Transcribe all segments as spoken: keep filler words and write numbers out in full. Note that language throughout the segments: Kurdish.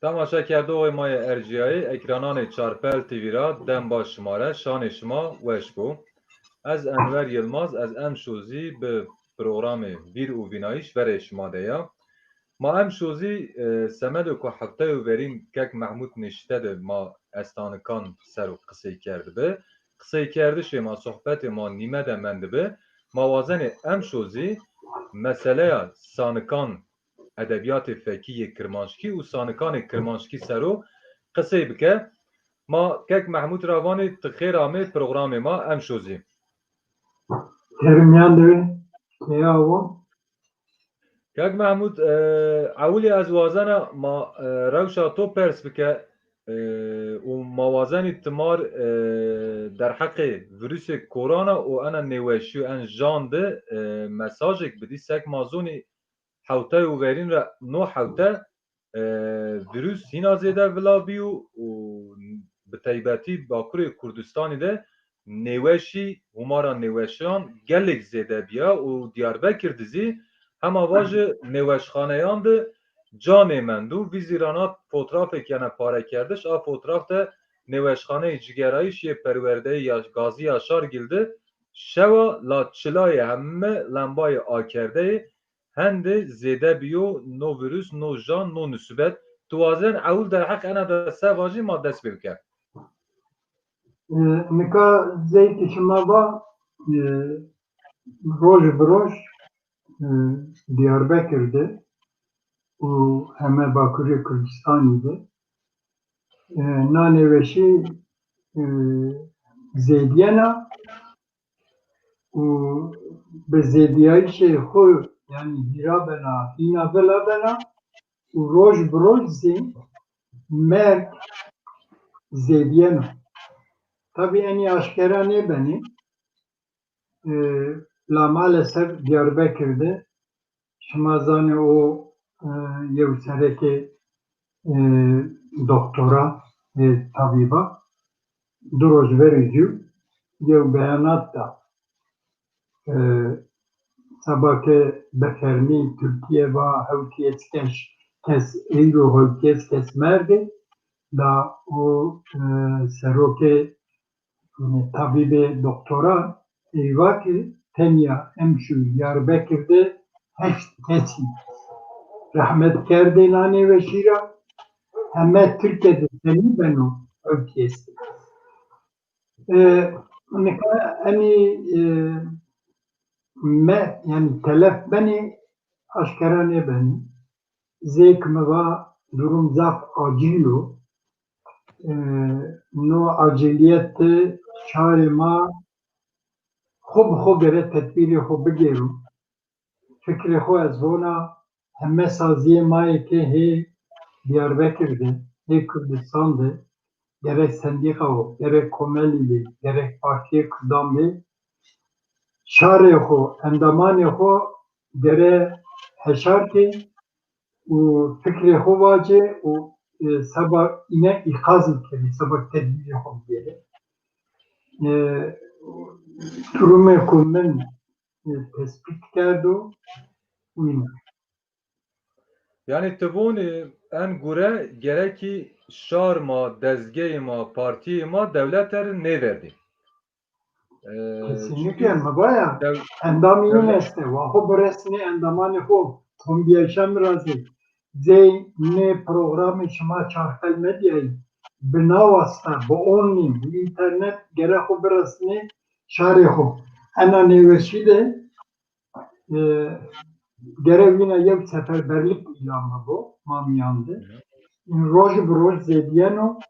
Temaşekerdoxê ma yê erciyayê ekrananê Çarpel T V ra dem baş şima re, şanê şima weş bo. Ez Enwer Yilmaz, ez emşo zî bi programê Vîr û Vînayîş verê şima de ya. Ma emşo zî, e, semedê ku hefteyo verîn kek Mehmûd nişte de ma estanikan ser û qisey kerdibi. Qiseykerdişê ma, sohbetê ma nîme de mendibi. Ma wazenê emşo zî meseleya sanikan, edebiyatê fekî yê kirmanckî û sanikanê kirmanckî sero qisey bike. Ma kek Mehmûd ra vanê, ti xêr amê programê ma emşo zî. Kerimiyan divê, keya wan. Kek Mehmûd, e, ewilî ez wazena ma, e, rewşa to pers bike, e, û ma wazenî timar, e, derheqê virusê korona û ena nêweşî û en jan de, e, mesajêk bidî, sek ma zonî hewtey û verîn re no hewte, e, vîrus hîna zêde vila bîyo û bi teybetî Bakurê Kurdistanî de nêweşî, hûmara nêweşiyan gelek zêde bîya û Diyarbekir de zî hema va ji nêweşxaneyan de canê mend û vî zî ra na fotrafek yene parekerdiş. A fotraf de nêweşxaneyê cigerayîş yê perwerdeyê ya Gazî Yaşargil de şewa la çilayê heme lembayê akerdeyê hende zêde bîyo no vîrus, no jan, no nisbet. Tu wazen ewil derheq ena de se vajî ma dest pê bike. E, nika zey ki şima va, e, roj bi roj, e, Diyarbekir de û heme Bakurê Kurdistanî de, e, na nêweşî, e, zêdiyena û bi zêdiyayîşê xwe, yanî hîra bena, hîna vila bena û roj bi roj zî merg zêdiyeno. Tabî enî aşkera nêbenî, e, la maalesef Diyarbekir de şima zanê o, e, yew serekê, e, doktora, e, tabîba, du roj berî zû yew beyanat da. E, seba ke bi fermî Tirkiye va hewtiyê kes, kes eyro hewtiyê kes merdê, da o, e, serokê, e, tabîbê doktora, ey va ki tenya emşû Diyarbekir de heşt kesî rehmet kerdê na nêweşî ra, heme Tirkiye de tenî beno ew kesî. E, nika enî, e, me, yanî telef benê, aşkera nêbenî. Zêk mi va durum zaf acîl o. E, no acîliyet de şarê ma xwe bi xwe gere tedbîrê xwe bigêro. Fikrê xwe ez vona heme saziyê ma yê ke hê Diyarbekir de, hê Kurdistan de, gerek sendîka o, gerek komelî bê, gerek partiyê Kurdan bê, şarê xwe, endamanê xwe gere heşar kê û fikrê xwe vace û, e, seba îne îqaz bikerê, seba tedbîrê xwe bigêre. E, durumê ku min, e, tespît kerdo, wî ne. Yanî ti vonî en gure gerekî şar ma, dezgehê ma, partiyê ma dewlete re nêverdî. Ee, Kesinlikle, çünkü mi baya. Endamî dev-, yin este, wa xwe biresnê endamanê xwe, kombiyeşe mirazê. Zey nê programê şima Çarpel Medyayê bi na wasta, bi online, bi înternet gere xwe biresnê şarê xwe. Ena nêweşî de, e, gere wîna yew seferberlik îlan bibo, mamiyan de. Hı hı. Roj bi roj zêdiyeno,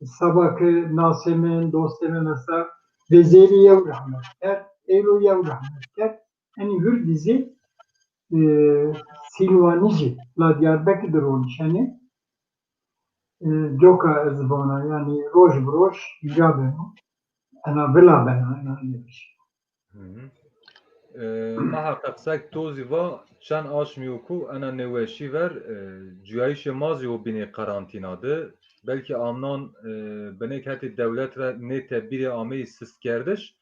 seba ke nasê min, dostê min mesela Vêzêrî yew rehmet kerd, Êlo yew rehmet kerd. Enî hûr dizî, e, Sîlwanî jî la Diyarbekir de ronişenê. E, coka ez vana, yanî roj bi roj hîra beno. Ena vila bena, ena nêweşî. Hı hı. E, meheqeq sek to zî va çend aşmî yo ku ena nêweşî ver, e, cuyayîşê ma zî o bînê karantîna de. Belkî amnan, e, binêk hetê dewlet re nê tedbîrê ameyî sistkerdiş.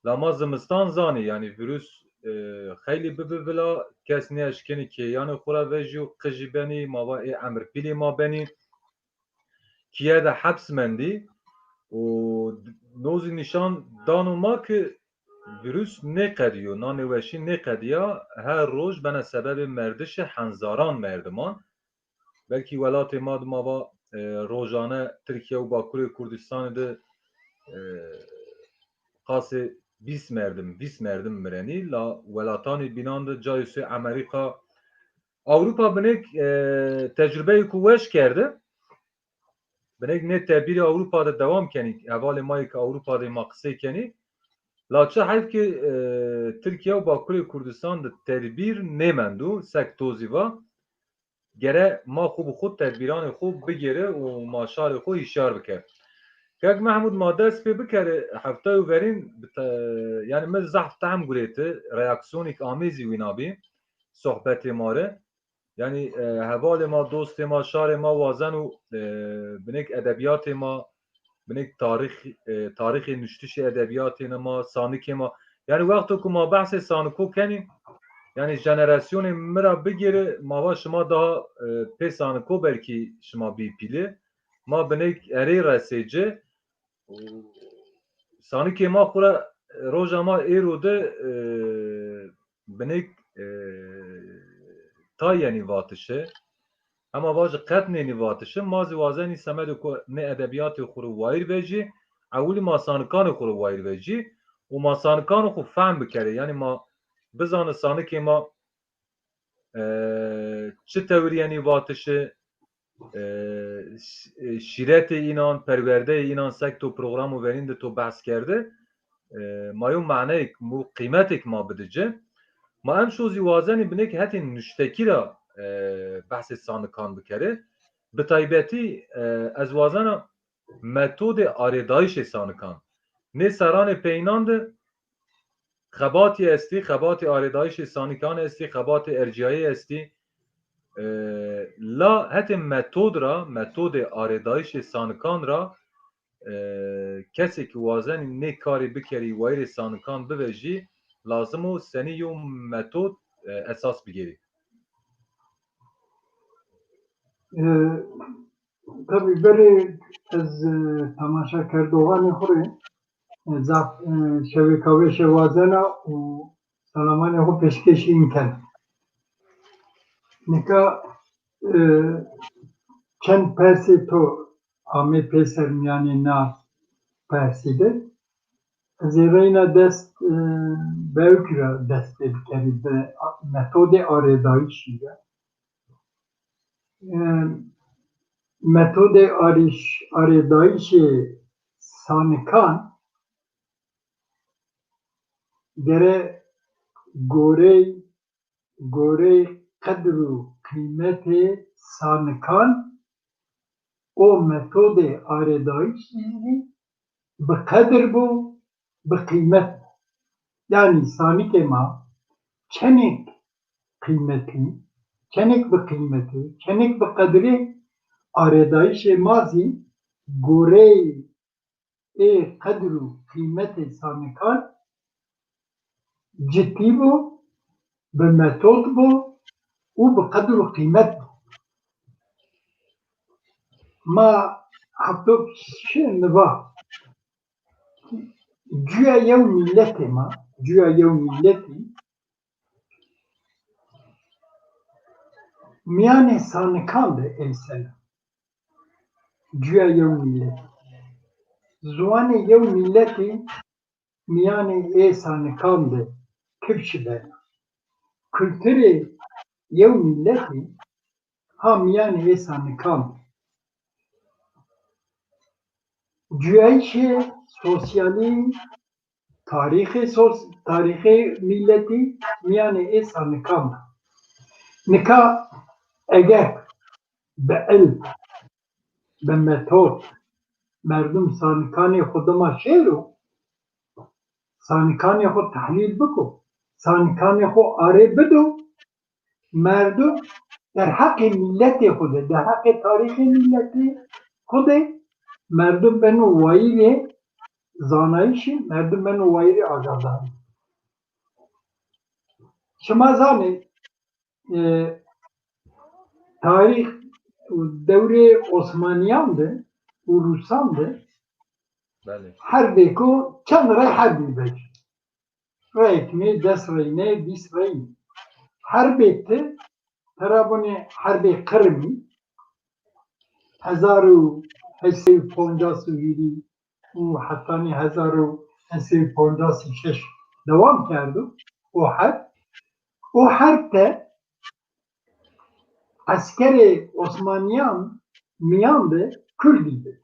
La ma zimistan zanî, yanî vîrus e, xeylî bibi vila, kes nêeşkenî kêyanê xwe re vejî û qijî benî, mava ê emirpîlê ma benî. Kîye de heps mendî û nozî nîşan dano ma ki vîrus nêqediyo, nanê weşî nêqediya, her roj bene sebebê merdişê henzaran merdiman. Belkî welatê ma di mava, e, rojane Tirkiye û Bakurê Kurdistanê de, e, qasê bîst merdim, bîst merdim mirenî, la welatanê bînan de cayê sê Amerîka, Ewropa binek, e, tecrubeyê ku weş kerde, binek nê tedbîrê Ewropa de dewam kenî, hevalê ma yê ki Ewropa de ma qisey kenî, la çi heyf ki, e, Tirkiye û Bakurê Kurdistan de tedbîr nêmendo, sek tozî va, gere ma xwe bi xwe tedbîranê xwe bigêre û ma şarê xwe hişyar bike. Kek Mehmûd, ma dest pê bikere, hefteyo verîn bi te-, yani min zehf tehm gurêti, reaksiyonîk amêzî wîna bî sohbetê ma re. Yani, e, hevalê ma, dostê ma, şarê ma wazen û, e, binek edebiyatê ma, binek tarîx, e, tarîxê nuştişê edebiyatê ne ma, sanikê ma. Yani wexto ku ma behsê saniko kenî, yani jenerasyonê min ra bigêre, ma va şima daha, e, pê saniko belkî şima bî pîlê. Ma binek erê resê ci. Sanikê ma xwe re roja ma êro de, e, binek, e, ta yenî vatişe. Hema vaji qet nênî vatişe. Ma zî wazenî semedê ku nê edebiyatê xwe re wayîr vejî, ewilî ma sanikanê xwe re wayîr vejî û ma sanikanê xwe fehm bikerê. Yani ma bizane sanikê ma, e, çi tewir yenî vatişe, e, ş-, e, şîretê înan, perwerdeyê înan, sek to program û verîn de to behs kerde, e, ma yo maneyek, mu qîmetek ma bidice. Ma em şo zî wazenî binek hetên nuştekî ra, e, behsê sanikan bikere. Bi taybetî, e, ez wazena metodê arêdayîşê sanikan. Nê serranê peyînan de xebatî estî, xebatî arêdayîşê sanikan estî, xebatê erciyayê estî. E, la hetê metod ra, metodê arêdayîşê sanikan ra, e, kesê ki wazenî nê karî bikerî, wayîrê sanikan bivejî, lazim o senî yo metod, e, esas bigêrî. E, Tabî berê ez, e, temaşekerdoxanê xwe rê, e, zaf, e, şevê kawê şewazena û selamanê xwe pêşkêşî înken. Nika, e, çend persê to amê pêser miyanê na persî de. Ez ê reyna dest, e, bewkî ra dest pê bikerî bi metodê arêdayîşî de. E, metodê arîş-, arêdayîşê sanikan gere gorey, gorey qedir û qîmetê sanikan û metodê arêdayîşî jî bi qedir bû, bi qîmet bû. Yanî sanikê ma çenek qîmetî, çenek bi qîmetî, çenek bi qedirê arêdayîşê ma zî goreyê ê qedir û qîmetê sanikan cidî bû, bi metod bû û bi qedir û qîmet bû. Ma heta şi niva cuya yew mîletê ma, cuya yew mîletî miyanê sanikan de ê sena. Cuya yew mîletî. Ziwanê yew mîletî miyanê ê sanikan de kifş bena. Kulturê yew mîletî ha miyanê ê sanikan de. Cuyayîşê sosyalî, tarîxê sos-, tarîxê mîletî miyanê ê sanikan de. Nika eger bi ilm, bi metod, merdim sanikanê xwe dima şêro, sanikanê xwe tehlîl biko, sanikanê xwe arê bido, merdim derheqê mîletê xwe de, derheqê tarîxê mîletê xwe de, merdim beno wayîrê zanayîşê, merdim beno wayîrê agadarî. Şima zanê, e, tarîx û dewrê Osmaniyan de û Rûsan de Belê. Herbê ku çend rey herbî vecî. Reyek nê, des rey nê, bîst rey nê. Herbê ti, tera bûne herbê Qirmî, hezar û heşt sed û poncas û hîrî û hetanî hezar û heşt sed û poncas û şeş dewam kerdo o herb. O herb de eskerê Osmaniyan miyan de Kurdî bi.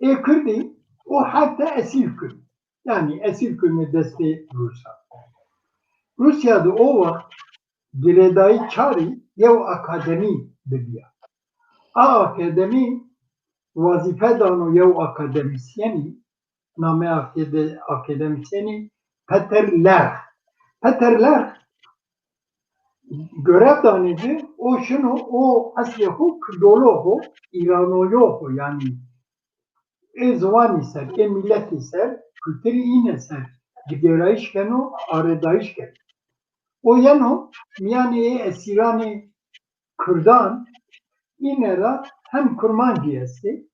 Ê Kurdî o herb de esîr Kurd. Yanî esîr Kurd destê Rûsa. Rûsya de o wext girêdayî çarî yew akademî bibiya. A akademî wazîfe dano yew akademîsyenî, namê akade-, akademîsyenî Peter Lerch. Peter Lerch görev danê ci, o şino, o eslê xo Kurdolox o, Îranoyox o, yanî ê ziwanî ser, ê miletî ser, kulturî îne ser, digêrayîş keno, arêdayîş keno. O yeno miyanê ê esîranê Kurdan, îne ra hem Kurmancî estê,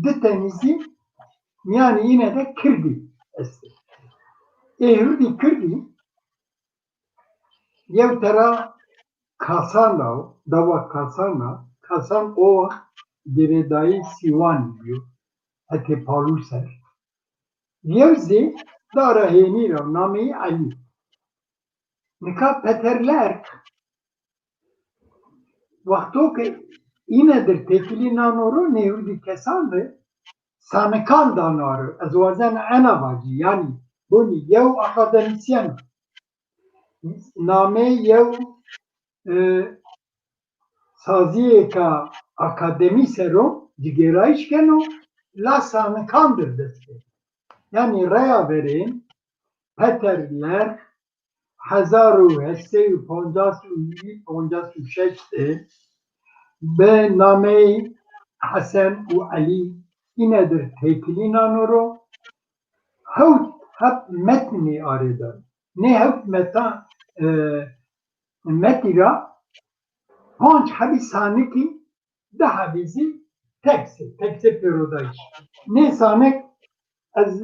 di tenî zî miyanê îne de Kirdî estê. Ê hurdî Kirdî yew tera Kasan ra, dewa Kasan ra, Kasan o wext girêdayî Sîwanî bîyo, hetê Palûser. Yew zî dara hênî ra, nameyî Elî. Nika Peter Lerch, wexto ke îne dir têkilî nano ro, nêhurdî kesan re sanikan dano ro. Ez wazena ena vacî, yanî bonî yew akademîsyen, namê yew, e, saziyêka akademî ser o, digêrayîş keno, la sanikan dir dest pê. Yanî reya verên Peter Lerch hezar û heşt sed û poncas û yedi, poncas û şeş de bi nameyê Hesen û Elî îne dir têkilî nano ro, hewt heb metnî arê dan. Nê hewt meta-, e, metî ra panc hebî sanikî, di hebî zî teksê, teksê pêrodayîş. Nê sanik ez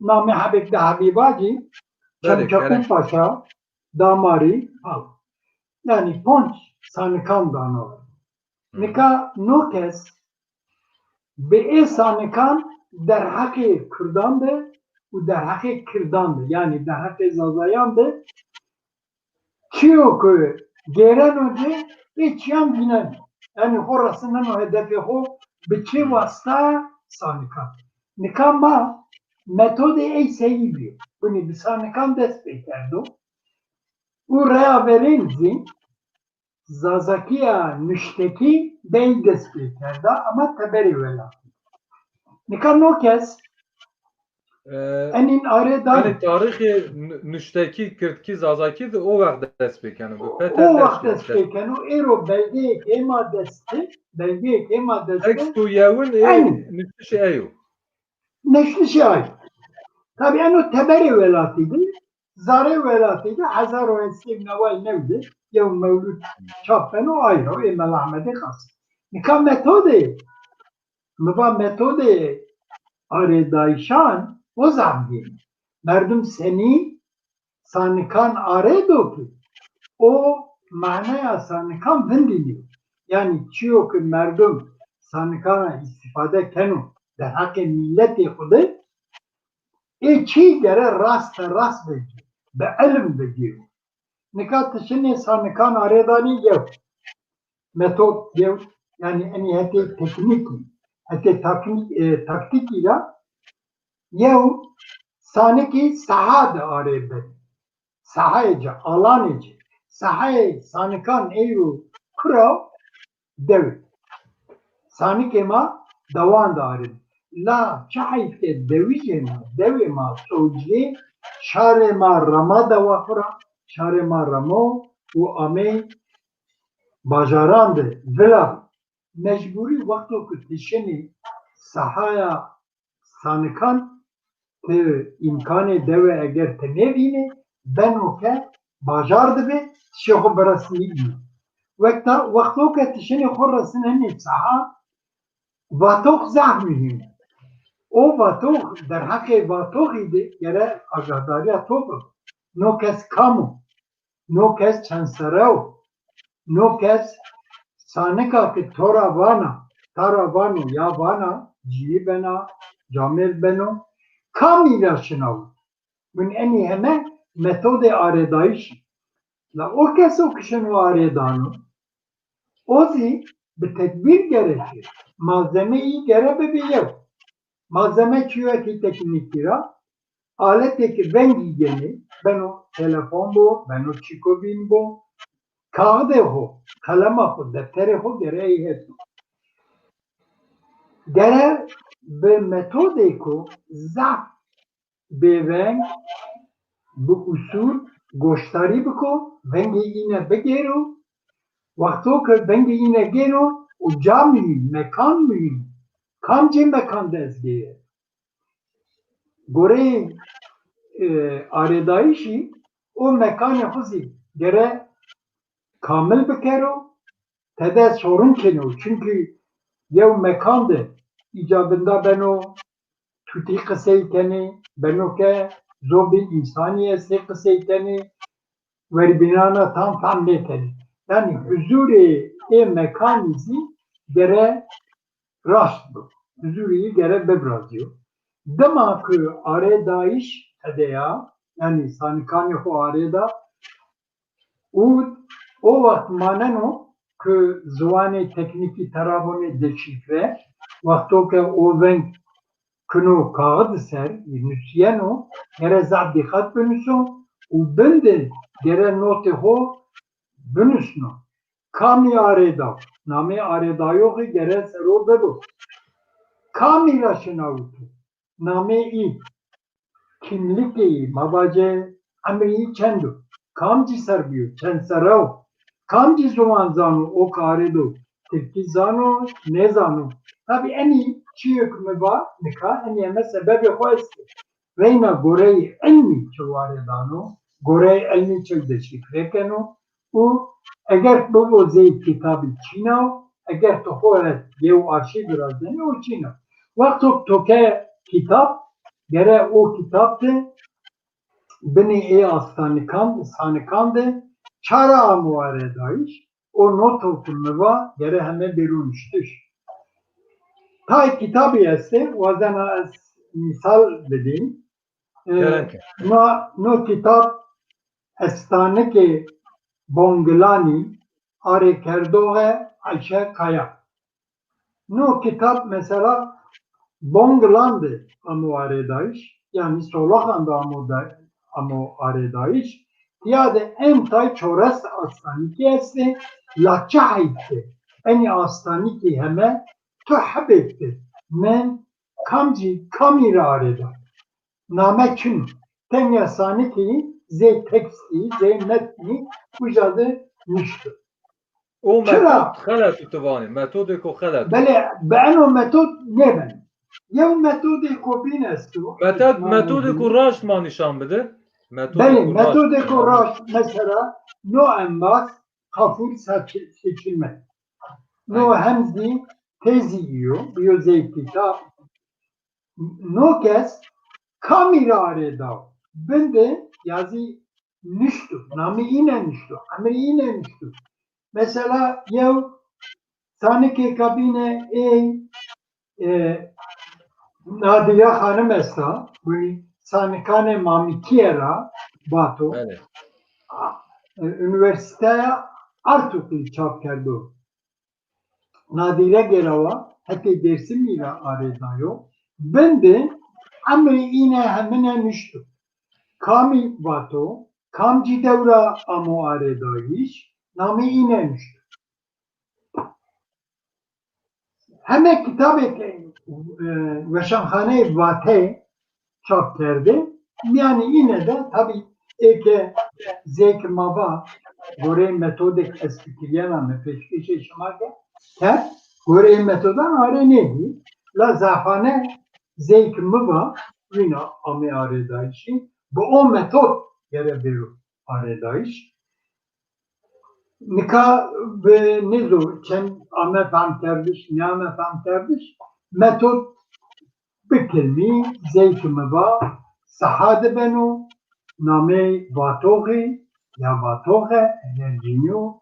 namê hebêk di hebî vacî, Belê, Çemçekû gerek. Paşa, Damarî, ha. Yanî panc sanikan dano. Hı. Nika no kes bi ê sanikan derheqê Kurdan de û derheqê Kirdan de, yanî derheqê Zazayan de çiyo ku gêreno cê, ê çiyan vîneno. Yanî xo resindeno hedefê xo bi çi wasta sanikan. Nika ma metodê ey seyî bîyo. Binî bi sanikan dest pê kerdo. Û reya verên zî Zazakiya nuştekî dey dest pê kerda, ama teberê welatî. Nika no kes Ee, enîn arê da. Yanî tarîxê nu-, nuştekî, kirdkî, zazakî de o wext dest pê keno. Bi O, Peter o wext dest pê keno. Êro belgeyek êma dest, belgeyek êma dest. Tekst û yewin ê Enîn. Nuştişê eyo. Nuştişê ay. Tabii eno teberê welatî de. Zarê welatê de hezar û heşt sed û neway new de yew mewlûd çap beno, ayro ê Mela Ehmedê Qasî. Nika metodê, mi va metodê arêdayîşan o zaf gên. Merdim senî sanikan arê do ki, o manaya sanikan vindî nîyo. Yanî çiyo ki merdim sanikan îstîfade keno derheqê mîletê xwe de, ê çî gere raste rast vecî, bi ilim vecî. Nika tu şinê sanikan arê danî yew. Metod yew, yanî enî hetê teknîkî, hetê taknî-, e, taktîkî ra yew sanikî saha de arê be. Sahayê ci, alanê ci. Sahayê sanikan eyro kura dew. Sanikê ma dewan de arin. La çi heyf ke dewîjê ma, dewê ma sewciyê, şarê ma rema dewa xwe ra, şarê ma remo û amê bajaran de vila. Mecbûrî wexto ku tu şinî sahaya sanikan, tu îmkanê dewe eger tu nêvînê, beno ke bajar dibe, tişê xwe biresînî î. Wek ta, wexto ke tişinê xwe resîne nê saha, vatox zehf muhîm. O vatox, derheqê vatoxî de gere agahdariya to bibe. No kes kam o? No kes çend sere o? No kes sanika ke to ra vana, ta ra vano ya vana, ciyî bena, camêrd beno, kamî ra şinawit? Hûn enî heme metodê arêdayîşî. La o keso ku şino arêdano, o zî bi tedbîr gereke. Malzemeyî gere bibe yew. Malzeme çiyekî teknîkî ra, aletê ke vengî gênê, beno telefon bo, beno çîkobîn bo, kaxidê xo, qelema xo, defterê xo gere ey heto. Gere bi metodê ku zaf bêveng, bi usûl goşdarî biko, vengê îne bigêro. Wexto ke vengê îne gêro, û ca muhîm, mekan muhîm, kamcê mekan de ez gêre. Goreyê, e, arêdayîşî o mekanê xwe zî gere kamil bikero, tede sorun keno. Çunkî yew mekan de îcabinda beno tutî qisey kenê, beno ke zobê însanî estê qisey kenê, werbînana tam fehm nêkenê. Yanî huzûrê ê mekanî zî gere rast bi. Huzûrê yî gere bibiraziyo. Dema ku arêdayîş tede ya, yanî sanikanê xwe arê da, û o wext maneno ku ziwanê teknîkî terabonê deşîfre, wexto ke o veng kino kaxid ser, nusiyeno, gere zaf dîqet binuso û bin de gere notê xwe binusno. Kamî arêda, namê arêdayoxê gere sero bibo. Kamî ra şinawito, namê î, kimlikê î, ma vace emrê î çend o, kamcî ser bîyo, çend sere o, kamcî ziwan zano, o karê do, tirkî zano, nêzano. Tabî enî çiyek mi va, nika enî heme sebebê xwe estê. Reyna goreyê ilmî çi warê dano, goreyê ilmî çi deşîfre keno û eger bibo zey kitabî çîna, eger tu xwe yew arşîv virazenî û çîna. Wexto tu ke kitab, gere o kitab de binê ê astanikan, sanikan de çara amo arêdayîş, o noto ku mi va gere heme bêro nuştiş. Tayê kitabî estê, wazena ez mîsal bidîm. E, Gerek e. no, no kitab Estanikê Bongilanî, arêkerdoxe Ayşe Kaya. No kitab mesela Bongilan de amo arêdayîş, yanî Soloxan de amo da, amo arêdayîş, tiya de en tay çores astanîkî estê, la çi heyf ke enî astanîkî heme tu hebêk de min kamcî kamî re arêda. Name çin. Tenya sanikî zê tekstî, zê metnî uca de nişto. O Çira? Metod xelet û tivanê. Metodê ku xelet. Belê, bi eno metod nêben. Yew metodê ku bîn esto. Metod, metodê ku raşt ma nîşan bide. Metodê Belê, ku raşt. Metodê ku raşt, mesela, no embaz, kafur seç-, seçilme. No Aynen. Hem zî tezî yo, yo zê kitap. No kes kamî re arê da. Bin de yazî nişto. Namê îne nişto. Emrê îne nişto. Mesela yew sanikê kabîne ê, e, Nadîre Xanim esta, wî sanikanê Mamikiyê ra bato. Belê. A, e, Unîversîteya Artuklî çap kerdo. Nadîre Gerawa hetê Dêrsimî re arê dayo. Bin de emrê îne hemine nişto. Kamî vato, kamcî dewra amo arêdayîş, namê îne nişto. Heme kitabê ke, e, Weşanxaneyê Vateyê çap kerde. Miyanê îne de tabî ê ke zêk ma va goreyê metodek ez fikiriyena me pêşkêşê şima ke kerd, goreyê metodan arê nêdî. La zafane zêk mi va wîna amê arêdayîşî bi o metod gere bêro. arêdayîş. Nika bi nêzo çend ame fehmkerdiş, neame fehmkerdiş, metod bi kilmî zey ki mi va siha dibeno, namê vatoxê ya vatoxe eger cînî yo,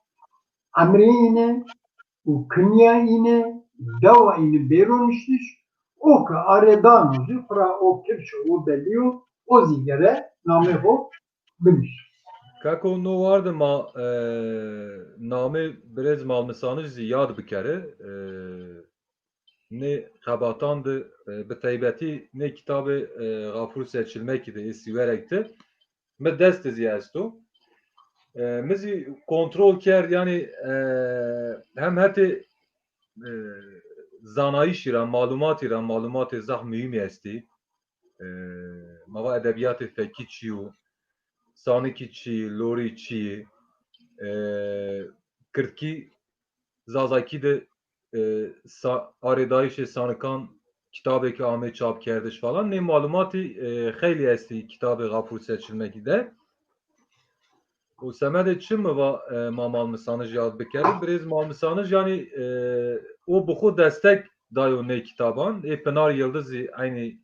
emrê îne û kinya îne, dewa îne bêro niştiş, o ki arê dano jî xura o kirşo, o belî yo, o zî gere namê xo binîş. Keko no wardi ma, e, namê birêz Malmisanij zî yad bikeri. E, nê xebatan di, e, bi taybetî nê kitabê, e, Xafûr Seçilmekî de ê Sîwerek de mi dest de zî esto. E, mi zî kontrol kerd, yanî, e, hem hetê, e, zanayîşî ra, malumatî ra, malumatê zaf muhîmî estî. E, mava edebiyatê fekî çi yo, sanikî çi, lorî çi, e, kirdkî, zazakî de, e, sa-, arêdayîşê sanikan kitabêke amê çap kerdiş falan. Nê malumatî, e, xeylî estî kitabê Xafûr Seçilmekî de. Û semedê çi mi va, e, ma Malmisanij yad bikeri? Birêz Malmisanij, yanî, e, o bi xwe destek dayo nê kitaban. Ê Pinar Yildiz zî eynî,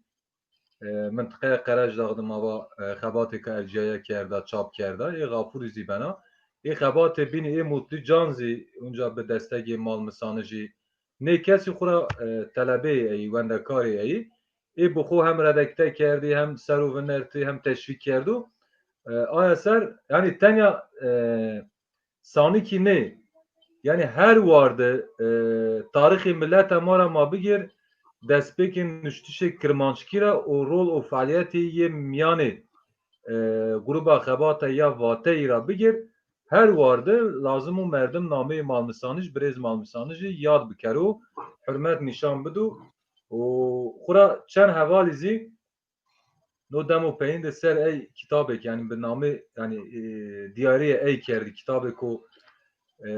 e, mintiqeya Qerejdax de mava, e, xebatêka erciyaya kerda, çap kerda. Ê Xafûrî zî bena. Ê xebatê bînî ê Mutlu Can zî unca bi destegê Malmisanijî. Nê kesî xura, e, telebeyê eyî, wendekarê eyî. Ê bi xwe hem redekte kerdî, hem ser û vinertî, hem teşvîk kerdo. E, aya ser, yanî tenya, e, sanikî nê. Yanî her warde, e, tarîxê mileta ma ra ma bigir, destpêkên nuştişê kirmanckî ra û rol û fealiyetê yê miyanê, e, gruba xebata ya Vateyî ra bigir, her warde lazim û merdim nameyê Malmisanij, birêz Malmisanijî yad bikero, hurmet nîşan bido û xura çend hevalî zî no dem û peyîn de ser ey kitabek, yanî bi namê, yanî, e, diyariyê ey kerdî kitabê ku, e,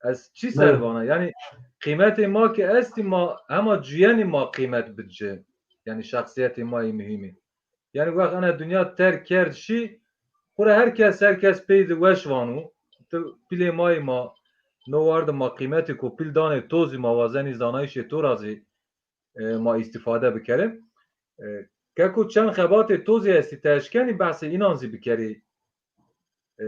ez çi ser vana? Yanî qîmetê ma ki estî ma hema cuyenî ma qîmet bidce. Yanî şexsiyetê ma yê muhîmî. Yanî wext ene dinya terk kerd şî, xura her kes, her kes pey de weş vano. Tu pîlê ma yê ma no warde ma qîmetê ku pîl danê to zî ma wazenî zanayîşê to ra zî e, ma îstîfade bikere. E, keko çend xebatê to zî estî te eşkenî behsê înan zî bikerî. E,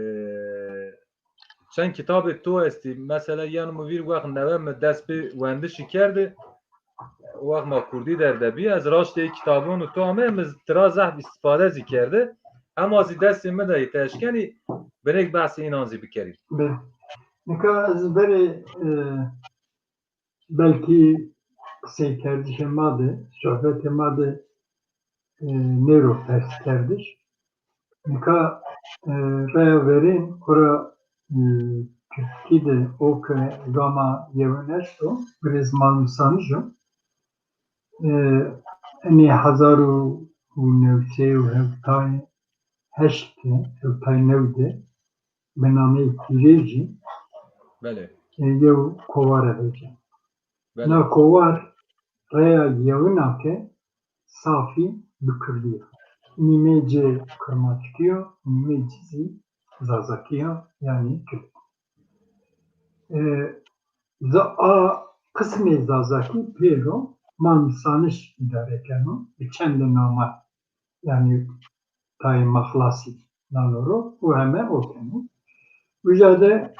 çend kitabê to estî, mesela yeno mi vîr wext newe mi dest pê wendişî kerdi, wext ma kurdî derdebî, ez raştê kitabon û to ame, mi tira zehf îstîfade zî kerdi. Hema zî destê mi de yê te eşkenî, binêk behsê înan zî bikerî. Be. Nika ez berê, e, belkî qiseykerdişê ma de, sohbetê ma de, e, nêro pers kerdiş. Nika, e, raya verên xura, e, kirdkî de o ke gama yewin esto, birêz Malmisanij o. E, enê hezar û new sey û hevtay heşt de, hevtay new de, bi nameyê Pîrêjî, Belê. e, yew kovare vecî. Belê. Na kovare raya yewina ke safî bi kurdî ye. Nîmê cê kirmanckî yo, nîmê cê zî zazakî yo, yanî kird. E, za-, a qismê zazakî pêro Malmisanij îdare keno, bi çende nama, yanî tayê Maxlasî nano ro û heme o keno. Uca de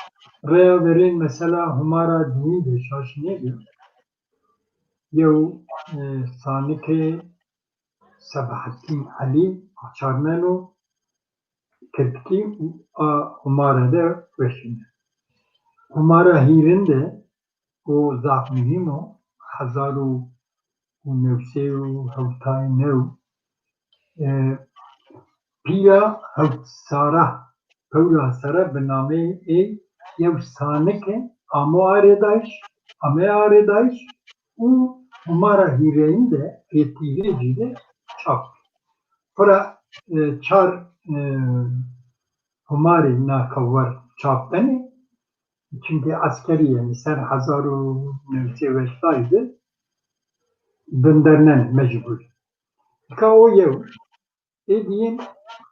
raya verên mesela Humara dînî de şaş nêbî. Yew, e, sanikê Sebahettîn Elî Açarmeno kirdkî a Humara de weşîne. Humara hîrin de û zaf muhîm o, hezar û new sey û hewtay new, e, pîra hewt sara, hewla sara bi nameyê ê yew sanike amo arêdayîş, ame arêdayîş û Humara hîrêyin de ê Pîrêjî de çap. Xura, e, çar, e, Humarê na kovare çap benê, çimkî eskerî, yanî ser hezar û new sey û heştay de bindernenê mecbûrî. Nika o yew. Ê diyên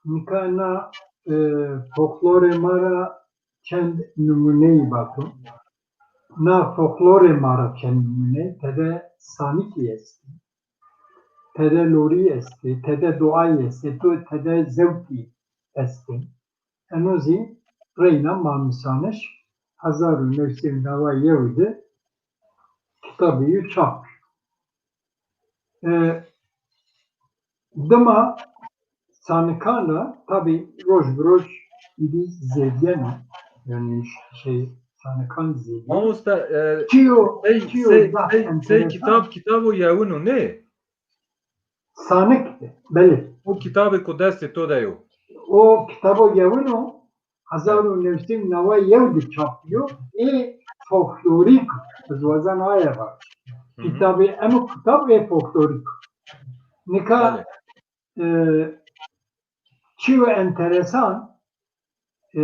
nika na e, folklorê ma ra çend nimûneyî bato. Na folklorê ma ra çend nimûneyî, tede sanikî estê, tede lorî estê, tede duayî estê, to-, tede zewkî estê. Eno zî reyna Malmisaniş hezar û new sed û neway yew de kitabê wî çap. E, dima sanikan ra tabî roj bi roj îdî zêdiyene. Yani şey, sanikan zêdiye. Mamoste, e, Çiyo, sey, çiyo sey, zaf sey, sey enteresan. Kitab, kitabo yewin o, ne? Sanik, belê. O kitabê ku destê to de yo. O kitabo yewin o, hezar û new sed û neway yew de çap yo, ê folklorîk, ez wazan aye var. Hı hı. Kitabê, eno kitab ê folklorîk. Nika, Belê. e, çiyo enteresan, e,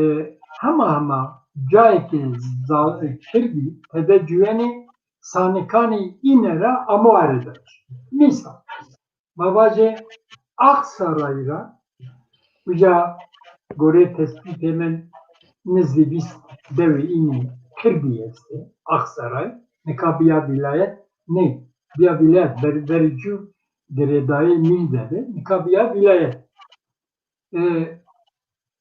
hema hema cayekê za-, kirdî, tede cuyenê sanikanê îne ra amo arêdayiş. Mîsal, ma vajê Aksaray ra, uca gorê tespîtê min nizdî bîst dewê înê kirdî estê. Aksaray, nika biya vîlayet nê, biya vîlayet, ber-, berî cû girêdayê mîl de be, nika biya vîlayet. E,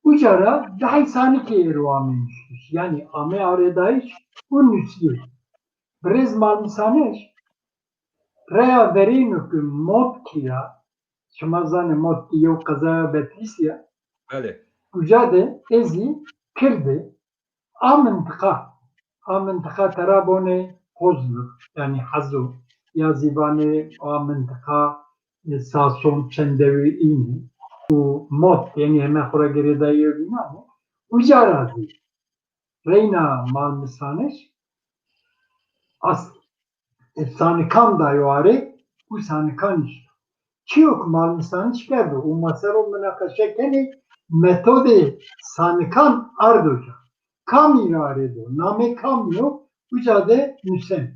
uca ra dehê sanikê êro amê nuştiş. Yani amê arêdayiş û nusiyê. Birêz Malmisaniş, reya verêno ku Motkî ya, şima zanê Motkî yew qezaya Betlîsî ya. Belê. Uca de ê zî kirdê, a mintiqa, a mintiqa tera bonê Qozlix, yani Hezo, ya zî vanê a mintiqa, e, Sason, çend dewê înî û Mot, yani heme xwe ra girêdayî yew bînan e. Uca ra zî reyna Malmisaniş as-, e, sanikan dayo arê û sanikan nişt. Çiyo ku Malmisaniş kerdo û ma ser o minaqeşe kenê, metodê sanikan ardo ca. Kamî ra arê do, namê kamî yo, uca de nusen.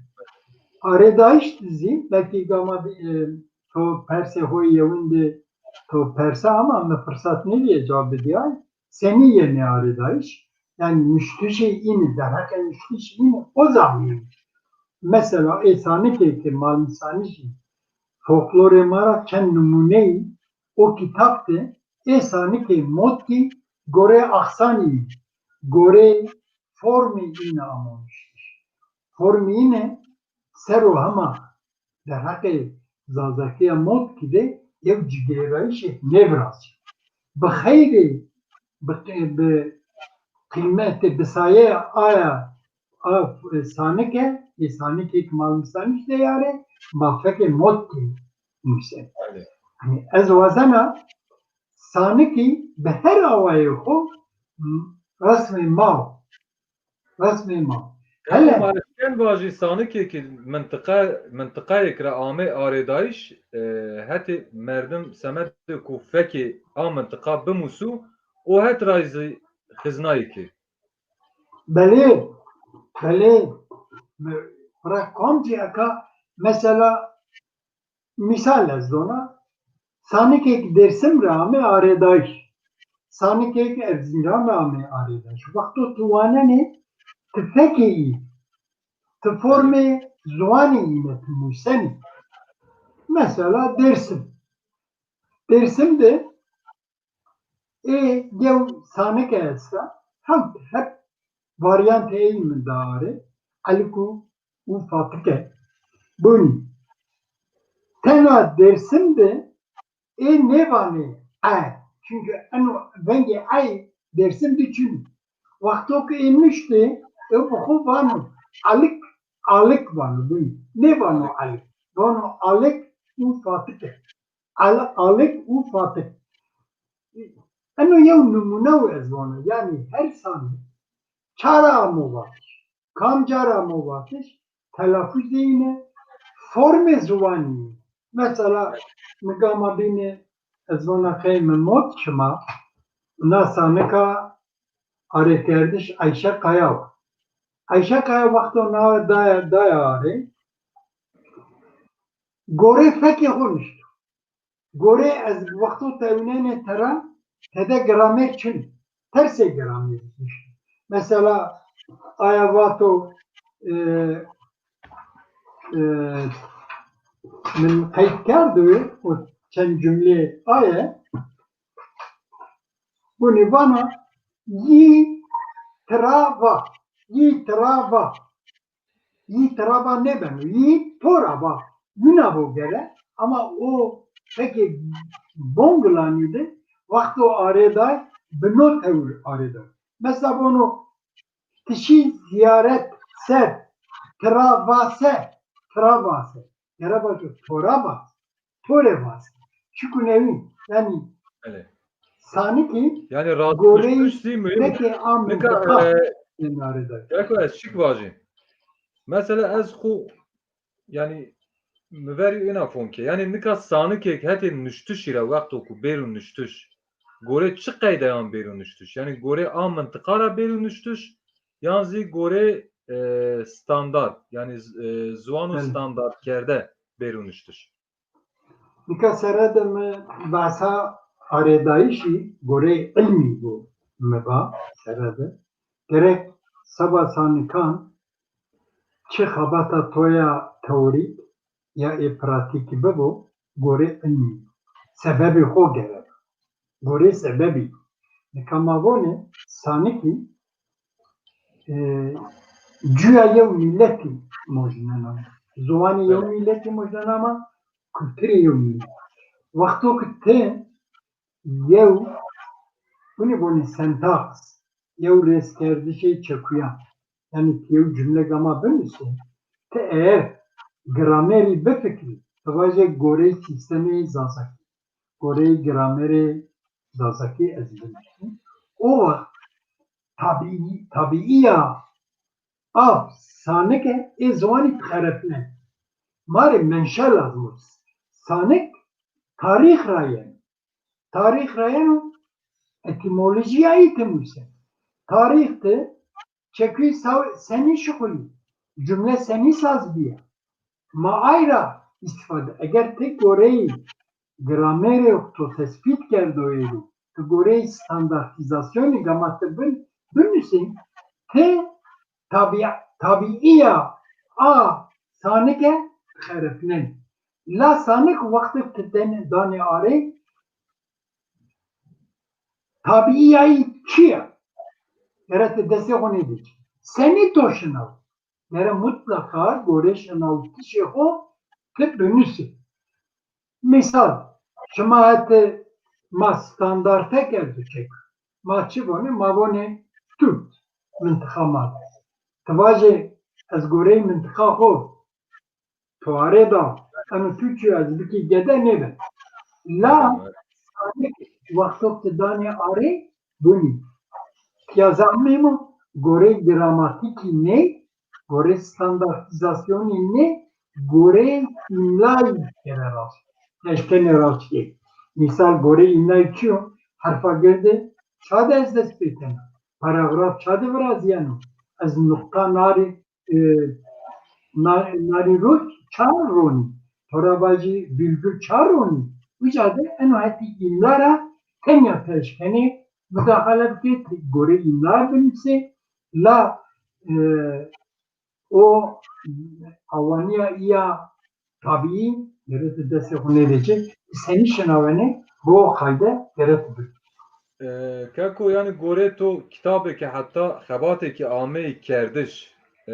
Arêdayiş zî, belkî gama, e, to persê xo yewin de to persa ama me firsat nêdiye cewab bidiyay. Senî yenê arêdayiş? Yani nuştişê înî, derheqê nuştişê înî o zanî. Mesela ê sanikê ke Malmisanijî folklorê ma ra çend nimûneyî o kitap de ê sanikê Motkî gorê axsanî, gorê formê înî amo nuştiş. Formê înî ser o hema derheqê zazakiya Motkî de yew cigêrayîşê nêvirazî. Bi xeyrê, bi, bi qîmetê, bi sayeya aya, a, sanike, ê sanikê ki Malmisaniş de yare, ma fekê Motkî nûse. Belê. Hani ez wazena sanikî bi her awayê xo, m, resmê ma, resmê ma. Hele. Hele. Ma ez ken vajî sanikê ki mintiqa, mintiqayêk re amê arêdayiş, e, hetê merdim semedê ku fekê a mintiqa bimusû, o het rayî zî xiznayî kê. Belê, belê. Me-, bira komcî eka mesela Mîsal ez dona, sanikêk Dêrsim re ame arêdayiş, sanikêk Erzincan re ame arêdayiş. Wexto tu wanenê, tu fekê î, tu formê ziwanê îne tu nûsenî. Mesela Dêrsim. Dêrsim de ê yew sanike esta, hep, hep varyantê ey min diare, Eliko û Fatike. Bonî. Tena Dêrsim de ê nêvanê e. Çunke eno vengê ey Dêrsim de çin. Wexto ke ê nuştê, ew bi xwe vano Alik, Alik vano, bonî. Nêvano Alik. Vano Alik û Fatike. Al-, Alik û Fatik. Eno yew nimûne û ez vana, yanî her sanî çara amo vatiş, kam cara amo vatiş, telafûz de îne, formê ziwanî îne. Mesela, nika ma bîne, ez vana qey min mot şima, na sanika arêkerdiş Eyşe Kaya wa. Eyşe Kaya wexto nawe daya, daya arê, gorê fekê xwe nuşto. Gorê ez wexto tewînenê tera, tede gramer çin. Tersê gramer. Mesela aya vato e, e, min qeyd kerdo û çend cumlê aye. Bunî vana yî tira va. Yî tira va. Yî tira va nebeno. Yî tora va. Mina bo gere. Ama o pekê bongilanî de wexto arê day bi no tewr arê day. Mesela bono tişî ziyaret ser. Tira va se. Tira va se. Yere va tu tora va. Tore va se. Çiku newî. Yani Belê. Sanikî Yani goreyî rastlaşmış değil mi? Pekê a Nika, mintiqa e, Eko ez çik vajî. Mesela ez xu yani mi verî ina fonke. Yani nika sanikek hetê nuştişî re wexto ku bêru nuştiş. Gore çi qeydeyan bêru nuştiş? Yani gore a mintiqa re bêru nuştiş yan zî gore e, standart yani z- e, ziwan û Belê. Standart kerde bêru nuştiş. Nika sere de mi behsa arêdayîşî goreyê ilmî bû mi ba sere de. Gerek seba sanikan çi xebata to ya teorîk ya ê pratîkî bibo gorê ilmî. Sebebê xo gerek. Gorê sebebî. Nika ma vonê sanikî e, cuya yew mîletî mojnenama. Ziwanê yew Evet. Mîletî mojnenama, kulturê yew mîletî. Wexto ki ti yew, hûn ê bonê sentaks, yew rêzkerdişê çekuyan, yani ti yew cumle gama binusê, ti eğer gramerî bifikirî, ti vajê goreyê sîstemê zazakî, goreyê gramerê zazakî ez binusîm. O wext tabî, tabîiya av sanike ê ziwanî dixerefne. Ma rê menşe lazim o. Sanik tarîx ra yeno. Tarîx ra yeno, etîmolojîya î ti nûse. Tarîx ti çekuyî saw- senî şixulî, cumle senî saz bîye. Ma ay ra îstîfade. Eger ti goreyî gramerê to tespît kerdoyê û ti goreyî standartîzasyonî gama ti bin, binusî, ti tabî-, tabîiya a sanike xerifnen. La sanik wextê ti den-, danê arê, tabîiya yî çi ye? Gere ti destê xwe nêdî. Senî to şinaw? Gere mutlaka gorê şinawtişê xwe ti binusî. Misal, şima hete ma standarte kerdo çek. Ma çi vonê? Ma vonê Türk mintiqa ma. Ti vajê ez goreyê mintiqa xwe Tuarê da, eno tu çi ez bikî gede nêbe. La wextok ti danê arê bunî. Ya zehmê mi gorê gramatîkî nê, gorê standartîzasyonî nê, gorê îmlayî kere rast. Eşkenê rast kê. Misal gorê îmlayî çi yo? Herfa girde ça de ez dest pê kena? Paragraf ça de viraziyeno? Ez nuqta narê e, na-, narî rot çar ronî. Tora vajî vîrgul çar ronî. Wî ca de eno hetî îmla ra tenya pêşkenê mudaxale bike, gorê îmla binivîse. La, e, o awaniya iya tabîî, gere tu destê xwe nêvêcê, senî şinawene, bi o qayde gere tu bikî. E, Keko, yani gorê to kitabeke heta xebatekî ameyî kerdiş, e,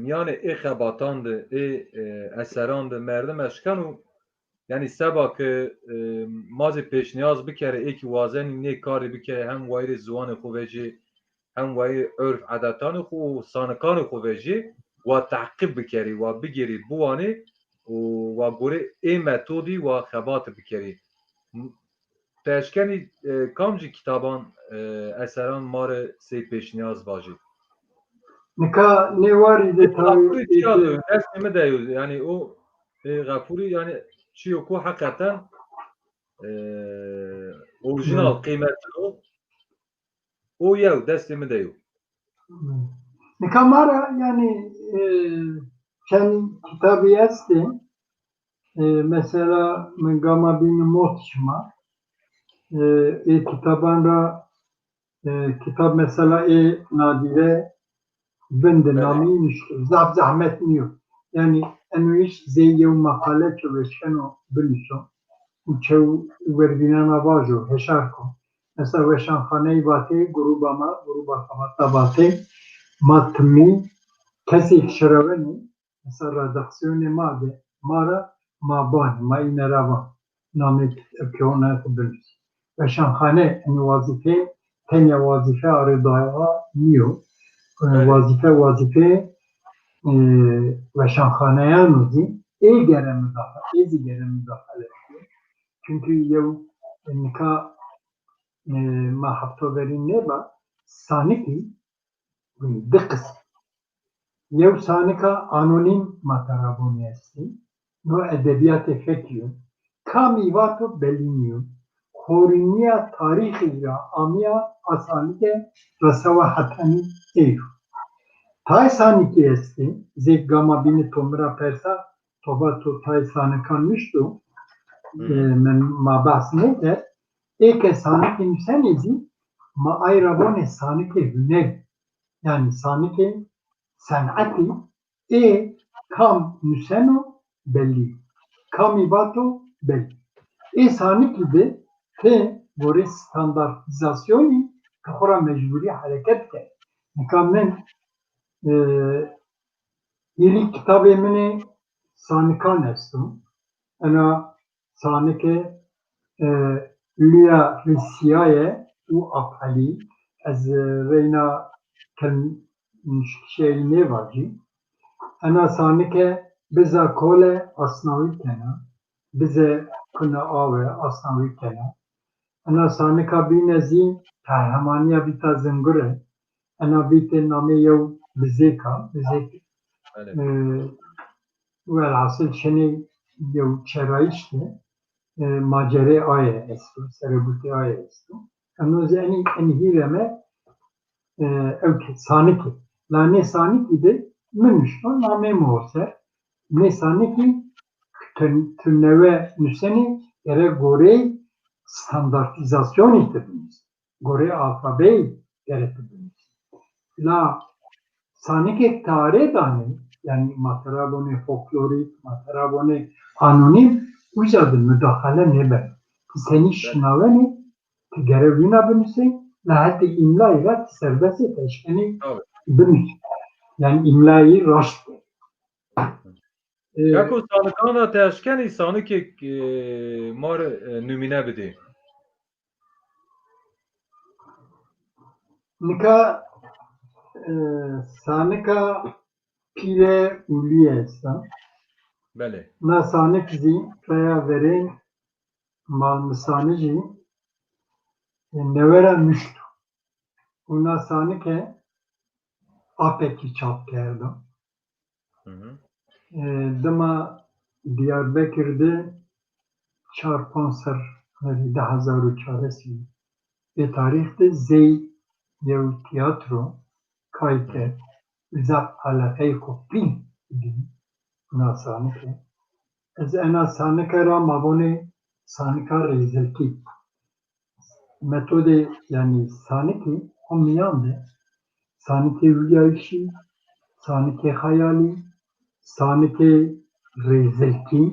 miyanê ê xebatan de, ê, e, eseran de merdim eşkeno, yani seba ke, e, ma zî pêşniyaz bikere, ê kî wazenî nê karî bikere, hem wayirê ziwanê xwe vejê, hem wayirê urf edetanê xwe û sanikanê xwe vejê, wa teqîb bikerî, wa bigêrî, biwanê û wa gorê ê metodî wa xebat bikerî. Te eşkenî, e, kamcî kitaban, e, eseran ma re sey pêşniyaz vajî? Nika nêwarî de Ê, tawî Xafûrî çiya de yo? Destê mi de yo. Yani o, e, Xafûrî yani çi yo ku heqeten, e, orijinal, evet, qîmetli o. O yew destê mi de yo. Nika ma ra yani, e, çend kitabî estê. E, mesela min gama bîni mot şima. E, ê kitaban ra, e, kitab mesela ê Nadîre Vindi namî nişto. Zaf zehmet nîyo. Yanî eno îş zê yew meqale çew eşkeno binîso û çew wervînena vajo, heşar ko. Mesela Weşanxaneyê Vatê, grûba me, grûba Xebata Vatê, ma timî kesê şirewenî, mesela redaksiyonê ma de, ma ra ma banê, ma îne ra va namê kewna xwe binivîsî. Weşanxane, yanî wazîfeyê, tenya wazîfe arêdaya nîyo. E, Belê. Wazîfe, wazîfeyê, e, weşanxaneyan û zî ê gere midaxile, ê zî gere midaxile bike. Çunkî yew, e, nika, e, ma hefta verî nêba, sanikî di qism. Yew sanika anonîm ma terabonî estî. No edebiyatê fekî yo. Kamî vato belî nîyo. Xorîniya tarîxî ra amiya a sanike resewa hetanî êro. Tay sanikî estî, zêk gama bînî to mi ra persa, to va to tay sanikan nuşto, Hı. e, min ma behs nêkerd. Ê ke sanikê nusenê zî, ma ay ra vonê sanikê hunerî. Yanî sanikê senetî ê kam nuseno belî, kamî vato belî. Ê sanikî de ti gorê standartîzasyonî ti xwe ra mecbûrî hereket ke. Nika min, e, hîrî kitabê min ê sanikan esto. Ena sanike, e, Lûya Rîsyaye û Apelî, ez, e, reyna kel nuşkişeyî nêvacî. Ena sanike Biza Kole asnawî kena, Bize Kuna Awe asnawî kena. Ena sanika bîne zî Qehremanîya Bîta Zingure. Ena bîtê namê yew bizêka, bizêk, Belê. e, Welhasil çinê yew çerayîş de, e, macerê aye esto, serebûtê aye esto. Eno zî enî, enî hîre me, e, ew ke sanikê. La nê sanikî de min nuşto namê mi ho ser. Nê sanikî tu, tu newe nusenî gere goreyê standartîzasyonî tu binusî. Gorê alfabeyê gere tu binusî. La sanikek tarê danê, yanî ma tera bonê folklorîk, ma tera bonê anonîm, uca de mudaxele nêbeno. Ti senî Belê. şinawenê, ti gere wîna binusê, la hetê îmlayî ra ti serbest ê, ti eşkenê Tabii. binusê. Yanî îmlayî raşt be. Ê, Kako sanikan ra ti eşkenî sanikek, e, ma re, e, numîne bidê. Nika, e, sanika Pîre Ulî esta. Belê. Na sanik zî raya verên Malmisanijî, e, newe ra nuşto. Û na sanike apekî çap kerdo. Hı hı. E, dima Diyarbekir de çar panc ser, herî du hezar û çaresî, ê tarîx de zey yew tiyatro kay ke zaf eleqeyê xwe pîl dî na sanike. Ez ena sanike ra ma vonê sanika rêzilkî. Metodê, yanî sanikê o miyan de, sanikê wiyayişî, sanikê xeyalî, sanikê rêzilkî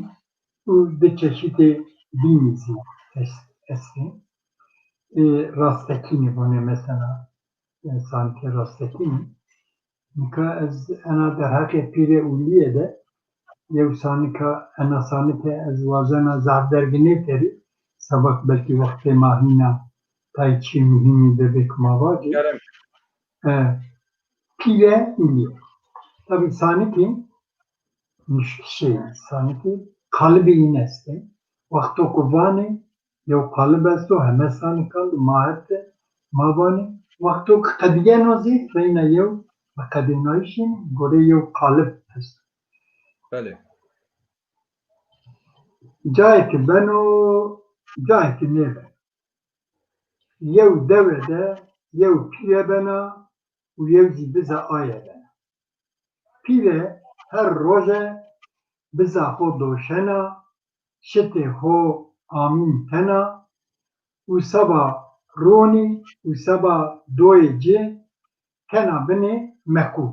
û di çeşitê bînî zî est-, estê. Ê, rastekînî vonê mesela, e, sanikê rastekînî. Nika ez ena derheqê Pîrê Ulîyê de yew sanika, ena sanike ez wazena zaf derg nêkerî, sebek belkî wextê ma hîna tay çî muhîmî bibê ku ma vacî. Kerem. E, Pîre Ulîye. Tabî sanikê nuşkişê, sanikê qalibê yîn estê. Wexto ku vanê, yew qalib esto, heme sanikan di ma hete, ma vanê. Wexto ku qediyeno zî reyna yew bi qedênayîşê gorê yew qalib esto. Belê. Cayekî beno, cayekî nêbeno. Yew dewe de yew pîre bena û yew zî biza aye bena. Pîre her roje biza xwe doşena, şitê xwe amîn kena û seba ronî û seba doyê cê kena binê mekû.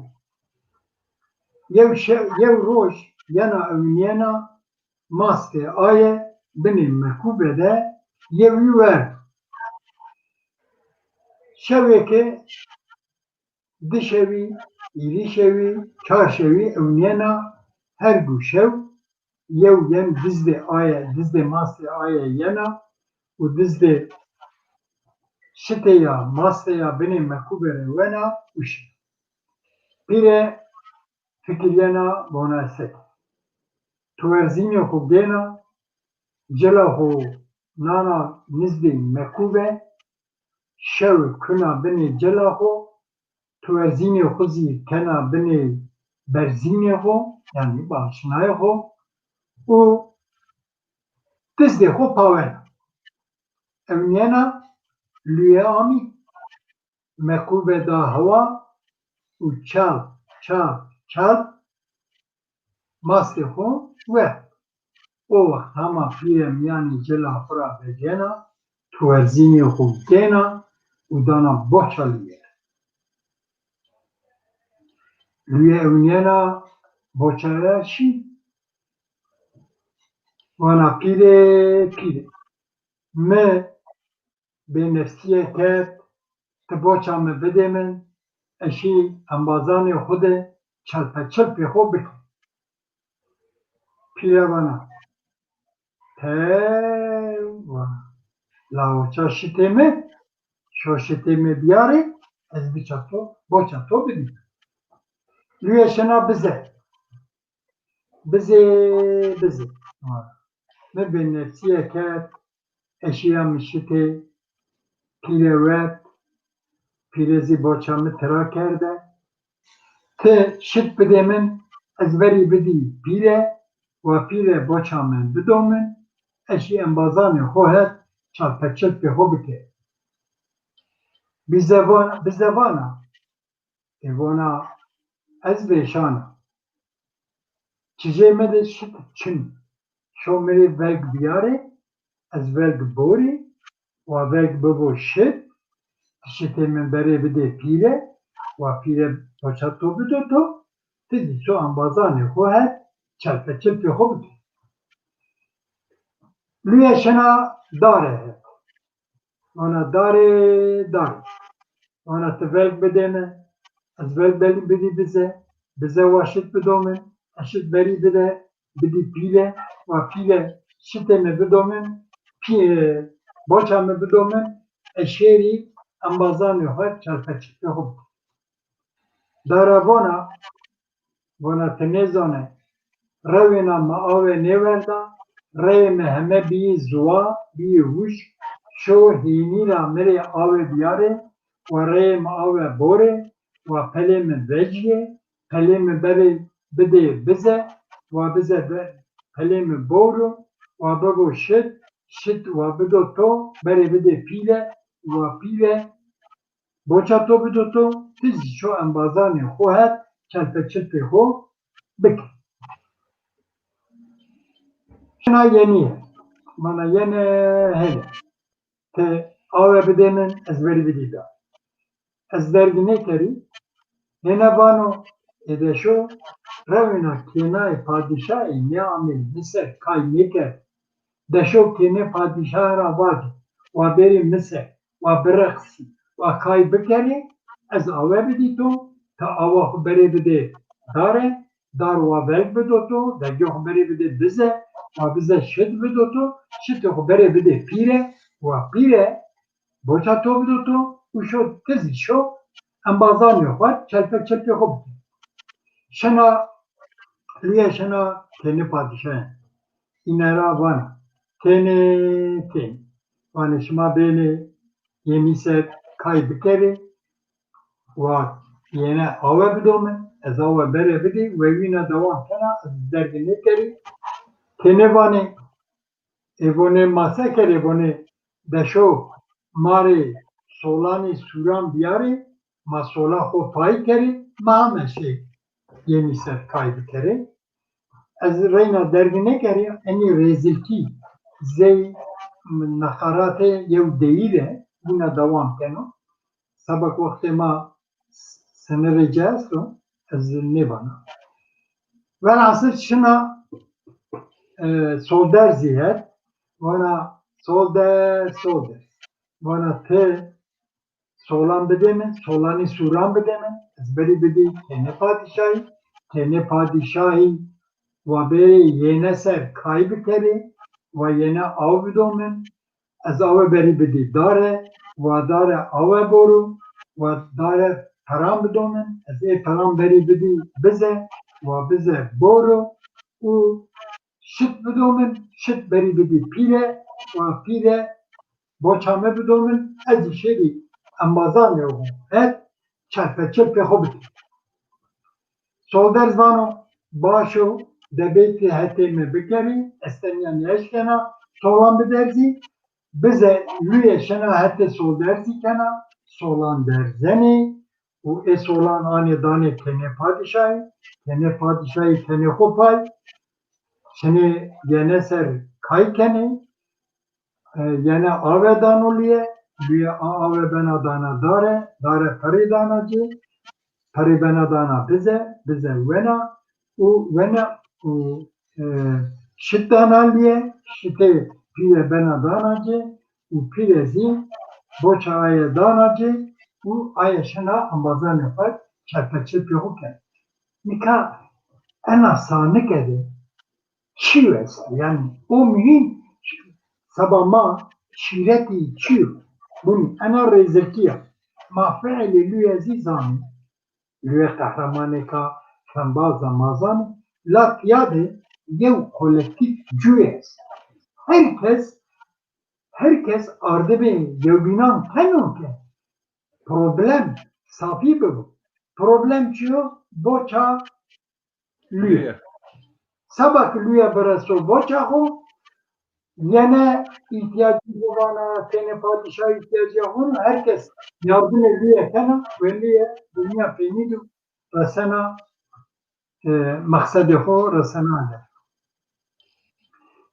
Yew şe-, yew roj yena ewniyena mastê aye binê mekûbe de yewî wer. Şevêke di şevî, îrî şevî, çar şevî ewniyena her du şew yew yen dizdê aye, dizdê mastê aye yena û dizdê şitê ya mastê ya binê mekûbe re wena û şi. Pîre fikiriyena bona sek. Tuwerzînê xwe gêna, cila xwe nana nizdê mekûbe, şew kuna binê cila xwe, tuwerzînê xwe zî kena binê berzînê xwe, yanî balçinayê xwe û dizdê xwe pawena. Ewniyena lûyê amî, mekûbe da hewa û çal, çal, çal mastê xwe we. O wext hema pîre miyanê cila xwe ra vegena, tuwerzînê xwe gêna û dana boça lûye. Lûye ewniyena boçaya şî. Wana pîrê, pîrê. Mi bênefsiyek ket, ti boça min bidê min, ez şî embazanê xwe de çelpeçilpê xwe bikim. Pîre vana, tew vana, lawiça şitê min, şo şitê min biyarê, ez biça to, boça to bidîm. Lûye şina bize. Bizê, bizê. Mi bênefsiyek ket, eşiya min şitê, pîre wet, pîre zî boça min tira kerde. Ti şit bidê min, ez verî bidî pîre, wa pîre boça min bido min, ez jî embazanê xwe het çalpeçilpê xwe bike. Bize van-, bize vana, Ê vana, ez vêşan im. Çijê me de şit çin. Şo mi rê velg biyarê, ez velg borî, wa velg bibo şit, ti şitê min berê bidê pîre, wa pîre boça to bido to, ti zî ço embazanê xwe het, çelpeçilpê xwe bike. Lûye şina dare het. Vana darê, darê. Vana ti velg bidê min, ez velg belî bidî bize, bize wa şit bido min, ez şit berî bide, bidî pîle, wa pîle şitê min bido min, pî-, e, boça min bido min, ez şêrî embazanê xwe çelpeçilpê xwe bikim. Dara vana, vana ti nêzane, rewêna me awe nêwerda, reyê me heme biyî ziwa, biyî wişk, şo hênî ra mi rê awe biyarê, wa reyê me awe borê, wa pelê min veciyê, pelê min berê bidê bize, wa bize be-, pelê min bowro, wa bibo şit, şit wa bido to, berê bidê pîle, wa pîle, boça to bido to, ti zî ço embazanê xo het, çelpeçilpê xo bike. Şina yenî ye. Mana yene hele. Ti awe bidê min, ez verî bidî da. Ez derg nêkerî, hêne vano, ê deşo, rewêna kênayê padîşahê nêamê li ser kay nêker. Deşo kênê padîşahê ra vake, wa bêrê min ser, wa bireqisî, wa kay bikerê, ez awe bidî to, ti awa xwe berê bidê dare, dar wa velg bido to, velgê xwe berê bidê bize, wa bize şit bido to, şitê xwe berê bidê pîre, wa pîre boça to bido to, û şo ti zî şo embazanê xwe çelpe çelpê xwe bike. Şina, lûye şina kênê padîşahê. Îne ra vana, tênê, tênê. Vanê şima bênê, yenî ser kay bikerê, wa yene awe bido min, ez awe berê bidî, we wîna dewam kena, ez dergê nêkerî. Tênê vanê, ê vonê ma se kerê, vonê deşo marê solanê sûran biyarê, ma sola xo payî kerê, ma heme şê yenî ser kay bikerê. Ez reyna dergê nêkerî, enî rêzilkî zey neqaratê yew deyîr e, bûne dewam keno. Seba ku wextê ma s-, sinirê ci esto, ez nêvana. Velhasil şina, e, Solderzî het, vana Solder, Solder. Vana ti solan bidê min, solanî sûran bidê min, ez berî bidî tenê padîşahî, tenê padîşahî wa bê yêne ser kay bikerê, wa yêne aw bido min, ez awe berî bidî dare, wa dare awe boro, wa dare peran bido min, ez ê peran berî bidî bize, wa bize boro û şit bido min, şit berî bidî pîre, wa pîre boça me bido min, ez jî şêrî embazan û het çerpeçirpê xwe bidim. Solderz vano, baş o, debê ti hetê me bikerî, ez tenya neşkena solan biderzî, bize lûye şena hetê Solderzî kena, solan derzenê û ê solan anê danê tenê padîşahî, tenê padîşahî tenê xwe pay, şinê yene ser kay kenê, e, yene ave dano lûye, lûye a ave bena dana dare, dare perê dana ci, perê bena dana bize, bize wena û wena û, e, şit dana lûye, şitê pîre bena dana ci û pîre zî boça aye dana ci û aye şina embazanê xwe çerpeçirpê xwe kene. Nika ena sanike de çi wes, yani o muhîm seba ma şîretî çi yo? Bunî ena rêziltiya ma fiilê lûye zî zanî. Lûye qehremanêka fembaz e ma zanî. La tiya de yew kolektîf cû ye. Her kes, her kes ardibê yewbînan teno ke problem safî bibo. Problem çi yo? Boça lûye. Seba ki lûye bireso boça xwe, yene îhtiyacî xwe vana, tenê padîşahî îhtiyacî xwe, her kes yardimê lûye kena, welî ye, dinya peynî du resena, e, mexsedê xwe resena de.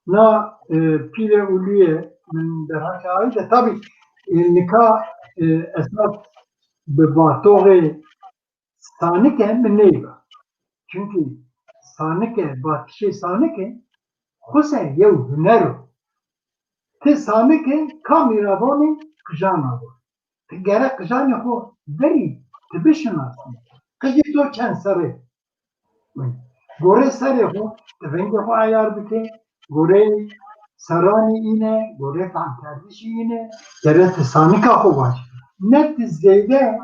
Na, e, pîre û lûye min derheqê ayî de, tabî, e, nika, e, esas bi batoxê sanike min neyva. Çunkî sanike, batişê sanike xwese yew huner o. Ti sanike kamî ra vonê qijana xwe. Ti gere qijanê xwe verî, ti bişinasî. Qijê to çend serê? Gorê serê xwe, ti vengê xwe eyar bike, gorê seranî îne, gorê fehmkerdişî îne, gere ti sanika xwe baş. Ne ti zêde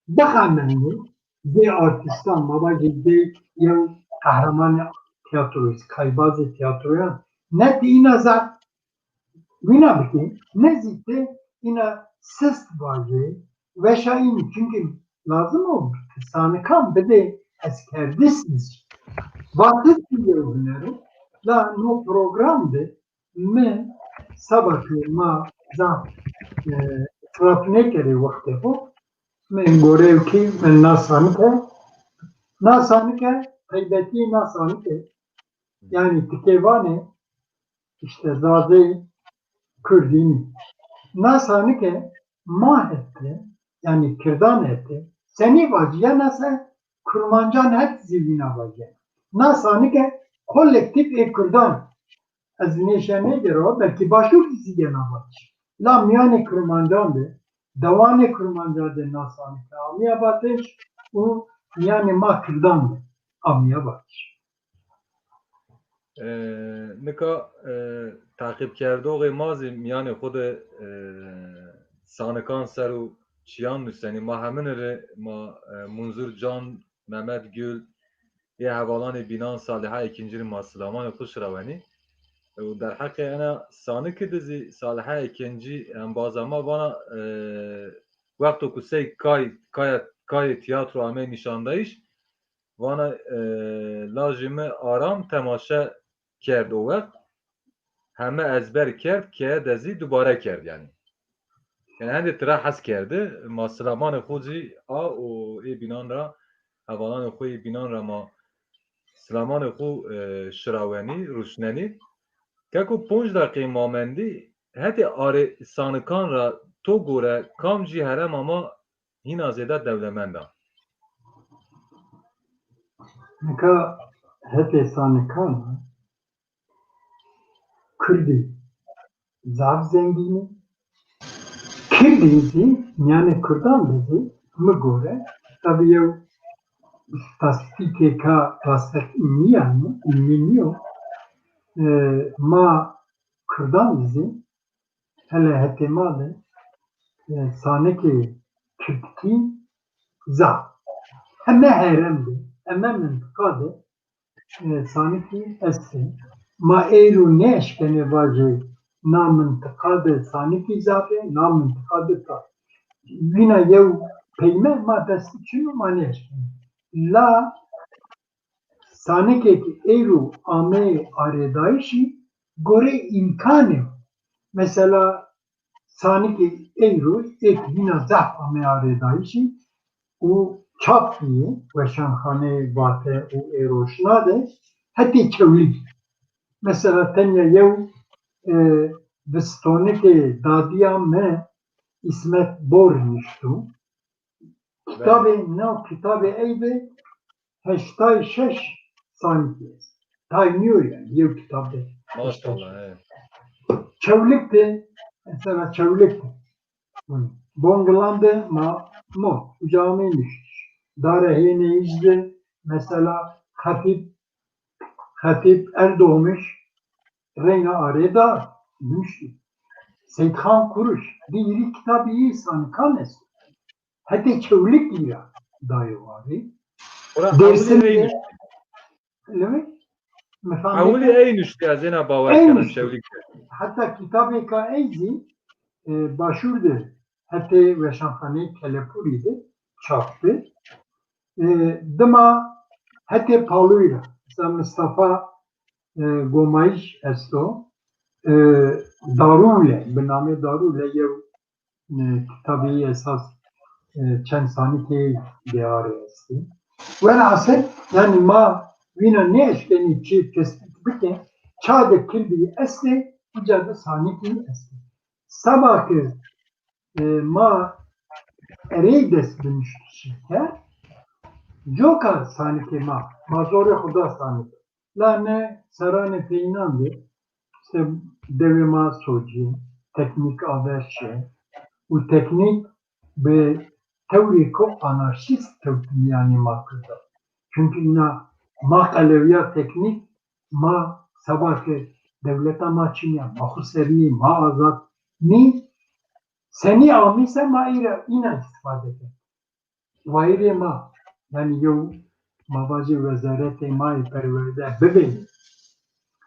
bixemilî vê artîstan, ma vajî vê yew qehremanê tiyatroyê, kaybazê tiyatroyan, ne ti îna zaf wîna bikî, ne zî ti îna sist vajê, weşa înî, çunkî lazim o ti sanikan bidê hezkerdiş zî. Vatişî yew huner o, la no program de min seba ku ma zaf, e, israf nêkerê wextê xwe, min goreyekî min na sanike, na sanike, taybetî na sanike, yanî tikê vanê, îşte zazê kurdî nî. Na sanike ma hete, yanî kirdan hete, senî vaciye nase kurmancan het zî vîna vaciye. Na sanike kolektîf ê kurdan. Ez nêşe nêgero, belkî başûr zî gena vatiş. La miyanê kurmancan de, dewanê kurmancan de na sanike amiya vatiş û miyanê ma kirdan de amiya vatiş. E, nika, e, taqîbkerdoxê ma zî miyanê xwe de, e, sanikan ser û çiyan nûsenî. Ma hemin re ma, e, Munzur Can, Mehmet Gül, ê hevalanê bînan Saliha Ekincî re ma silamanê xwe şirawenî. Û derheqê ena sanike de zî Saliha Ekincî embaza ma vana, e, wexto ku sey kay, kaya, kayê tiyatro amey nîşandayîş, vana, e, lajê me Aram temaşe kerd o wext. Heme ezber kerd, keye de zî dubare kerd yanî. Yanî hendê tira hez kerdi, ma silamanê xwe zî a û ê bînan ra, hevalanê xwe yê bînan ra ma silamanê xwe, e, şirawenî, rûşnenî. Keko ponc deqê ma mendî, hetê arê sanikan re to gore kam jî herema ma hîna zêde dewlemend a? Nika hetê sanikan Kurdî zaf zengîn e. Kurdî jî, mîyanê Kurdan de jî, mi gore, tabî yew statîstîkêka rasteqîn nîya, îlmî nîyo. E, ma Kurdan de jî, hele hetê ma de, e, sanikê Kurdkî zaf. Heme herem de, heme mintiqa de, e, sanikî est e. Ma êro neeşkenê vajê na mintiqa de sanikî zaf e, na mintiqa de ta. Vîna yew peyme ma destî çin û ma neeşkenê. La sanikê ki êro ameyê arêdayîşî gorê îmkanê. Mesela sanikê êro ê ki hîna zaf ameyê arêdayîşî û çap bîye weşanxaneyê Vate û ê Roşna de hetê Çewlîg. Mesela tenya yew, e, vistonikê dadiya me Îsmet Bor nişto. Kitabê, nav kitabê ey de heştay şeş sanikê. Tay nîyo yani, yew kitab de. Maşallah, he. Çewlik de, mesela Çewlik de. Bongilan de ma mo, uca amê niştiş. Dare hêne îz de, mesela Xetîb, Xetîb Erdoğmuş, reyna arê da niştî. Seydxan Kuruş, di hîrî kitabî yî sanikan est. Hetê Çewlik îra dayo warê. Ora Dêrsim ewilî de ey nuştî. Lewê? Ewilî ey nuştî, ez êna bawer kenim Çewlik de. Heta kitabêka ey zî, e, Başûr de hetê weşanxaneyê Kelepûrî de çap bi. E, dima hetê Palûyra, mesela Mistefa, e, Gomayîş esto, e, Darûle, bi namê Darûle yew e, kitabê esas, e, çend sanikê diyarê estî. Welhasil, yani ma wîna neeşkenî çi tespît bike, ça de kirdî estê, uca de sanikî estê. Seba ki, e, ma erê dest bi niştişî ke, coka sanikê ma, ma zorê xwe da sanik. La ne seranê peyînan de, işte dewê ma socî, teknîk a ver şe û teknîk bi tewrê ku anarşîst kewt miyanê ma Kurda. Çunkî îna ma qelewiya teknîk, ma seba ke dewleta ma çinî ya, ma xweserî, ma azad nî, senî amîse ma îra îna îstîfade kir. Wayirê ma, yani yew ma vajê wezaretê ma yê perwerde bibê,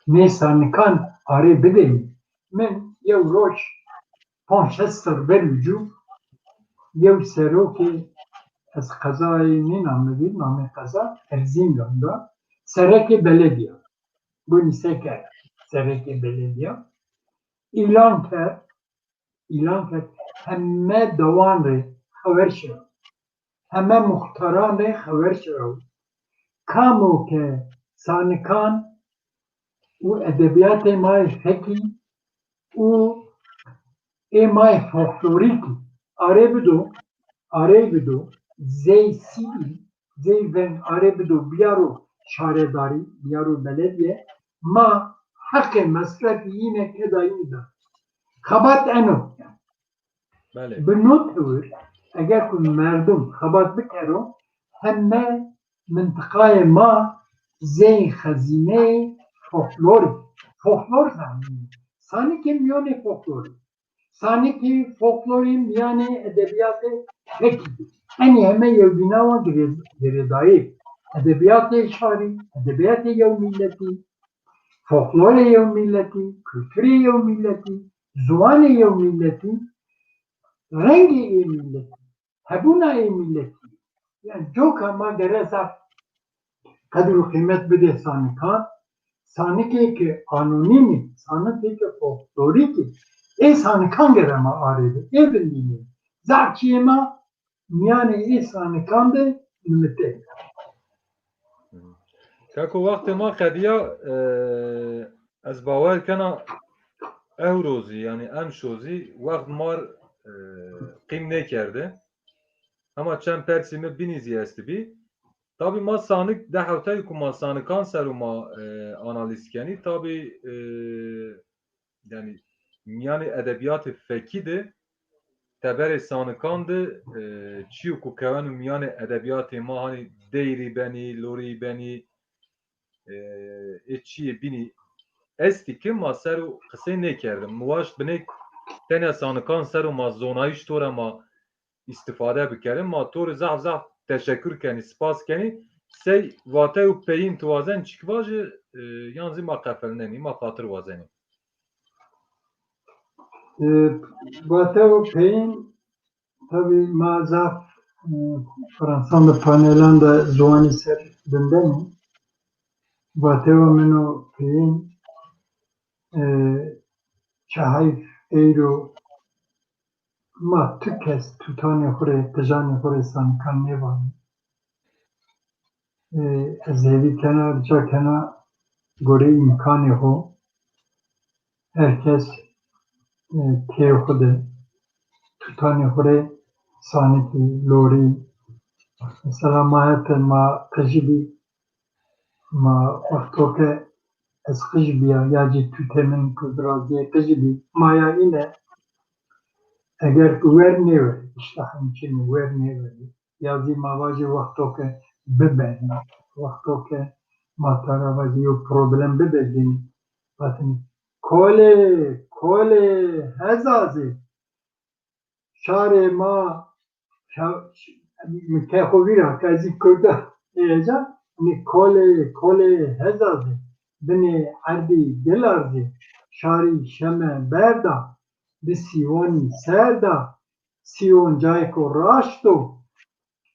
nê sanikan arê bidê. Min yew roj panc şeş ser ber û cû yew serokê, ez qezayê nênamivî, namê qeza Erzingan da, serekê belediya, gonî seke serekê belediya, îlan kerd, îlan kerd, heme dewan rê xewer şiya, heme muxtaran rê xewer şiya. Kamo ke sanikan û edebiyatê ma yê fekî û ê ma yê folklorîkî arê bido, arê bido, zey sî, zey veng arê bido biyaro şaredarî, biyaro belediye, ma heqê mesrefî yîne keda yî da. Xebat eno. Belê. Bi no tewir, eger ku merdum xebat bikero, heme mintiqayê ma zey xezîneyê folklorî, folklor zanîn. Sanikê miyonê folklorî. Sanikê folklorî miyanê edebiyatê fekî. Enî heme yewbîna wan girê-, girêdayî. Edebiyatê şarî, edebiyatê yew mîletî, folklorê yew mîletî, kulturê yew mîletî, ziwanê yew mîletî, rengê yê mîletî, hebûna yê mîletî. Yani coka ma gere zaf qedir û qîmet bide sanikan, sanikê ki anonîm e, sanikê ki folklorîk e, ê sanikan gere ma arê de, ê binîne. Zaf çiyê ma miyanê ê sanikan de nimite. Keko, wextê ma qediya, e, Ez bawer kena ewro zî, yanî emşo zî wext mar, e, qîm nêkerde. Hema çend persî min bînî zî estibî. Tabî ma sanik de hewteyê ku ma sanikan ser û ma, e, analîz kenî, tabî, e, yanî mîyanê edebiyatê fekî de teberê sanikan de, e, çîyo ku keweno mîyanê edebiyatê ma, hanî deyrî benî, lorî benî, e, ê çiyê bînî estî ki ma ser û qisey nêkerdim. Mi waşt binêk tenya sanikan ser û ma zonayîş to re ma îstifade bikerim. Ma to re zaf zaf teşekkür kenî, spas kenî. Sey vate û peyîn tu wazen çik vaje, e, yan zî ma qefelnenî, ma xatir wazenî. E, vate û peyîn, tabî ma zaf, e, Fransan de panelan de ziwanî ser dindenî. Vate û min û peyîn, e, çi heyf eyro ma tu kes tutanê xwe rê, qijanê xwe rê sanikan nêvanî. E, ez hêvî kena, rica kena gorê îmkanê xwe her kes, e, kê xwe de tutanê xwe rê sanikî, lorî. Mesela ma hete ma qijî bî, ma wexto ke ez qij biya, ya jî tûtê min ku diraziyê qij bî, maya îne, eger ku wer nêwer, îşte hemçin wer nêwer, ya zî ma vajê wexto ke bibe, wexto ke ma tara vajê yo problem bibe, dîn, hatin kolê, kolê, hezazê, şarê ma, şa-, ş-, min ke xwe vîra, ke zî Kurda hêja, nî kolê, kolê hezazê, binê erdî gilarzê, şarî şeme berda, bi sîwanî serda, sîwan cayeko raşt o,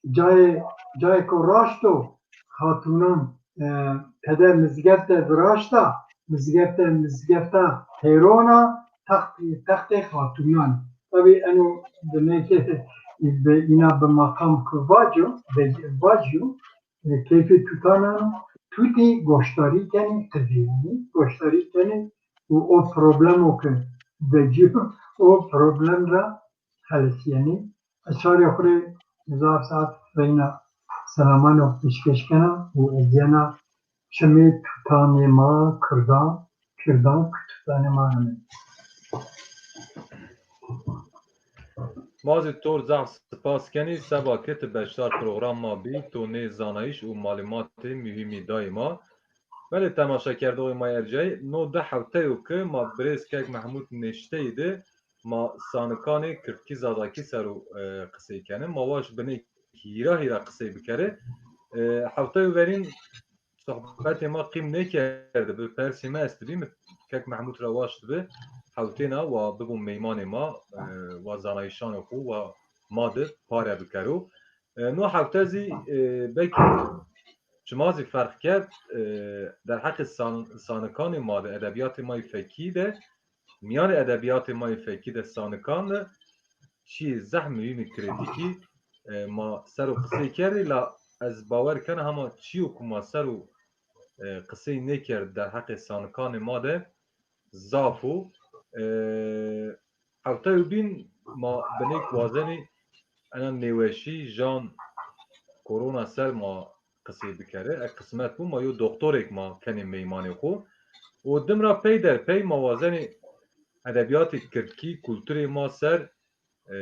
cayê, cayeko raşt o, xatûnan, e, tede mizgefte viraşta, mizgefte, mizgefta hêrona, textê, textê xatûnan. Tabî eno demeke bi îna bi maqam ku vaco, be-, vaco, e, keyfê tutanan, tutî goşdarî kenî, qizî yanî, goşdarî kenî û o problemo ke veciyo, o problem ra xelisîyenî. Ez şarê xwe rê zaf zaf reyna selaman û pêşkêş kena û ez yena çimê tutanê ma Kurdan, Kurdan ku tutanê ma hene. Ma zî tor zaf spas kenî, seba ke tu beşdar program ma bî, tu nê zanayîş û malûmatê muhîmî dayî ma. Belê temaşekerdoxê ma ercayî, no de hewteyo ke ma birêz kek Mehmûd nêşteyî de ma sanikanê kirdkî zazakî ser û, e, qisey kenê. Ma waş binê hîra hîra qisey bikere. E, hewteyo verîn sohbetê ma qîm nêkerdibi, persê me estibî, min kek Mehmûd re waştibi, hewtêna wa bibû meymanê ma, e, wa zanayîşanê xwe, wa ma de pare bikero. E, no hewte zî, e, belkî çima zî ferq kerd, e, derheqê san-, sanikanê ma de, edebiyatê ma yê fekî de, mîyanê edebiyatê ma yê fekî de sanikan de çiyê zehf muhîmî kritîkî, e, ma ser o qisey kerê, la ez bawer kena hema çiyo ku ma ser o, e, qisey nêkerd derheqê sanikanê ma de zaf o. E, hewteyo bîn ma binêk wazenî ena nêweşî jan korona ser ma qisey bikere. E, qismet bû ma yo doktorêk ma kenê meymanê xwe. Û dim ra pey der pey ma wazenê edebiyatê kirdkî, kulturê ma ser, e,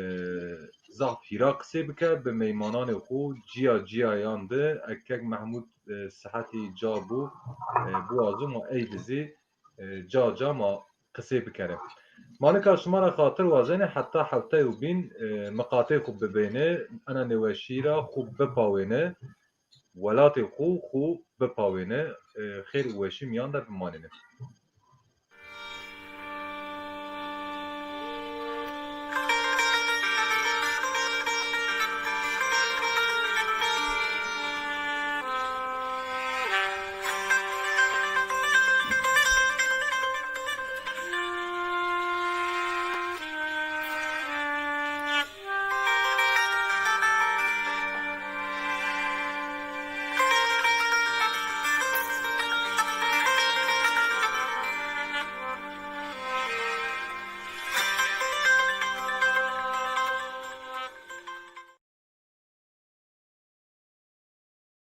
zaf hîra qisê bike, bi meymananê xwe ciya ciyayan de, e, kek Mehmûd, e, sihetî ca bû, e, biwazo ma ey dizî, e, ca ca ma qisê bikere. Ma nika şima re xatir wazenê heta hewteyo bîn, e, miqatê xwe bibêne, ena nêweşî ra xwe bipawêne, welatê xwe xwe bipawêne, e, xêr û weşî miyan de bimanêne.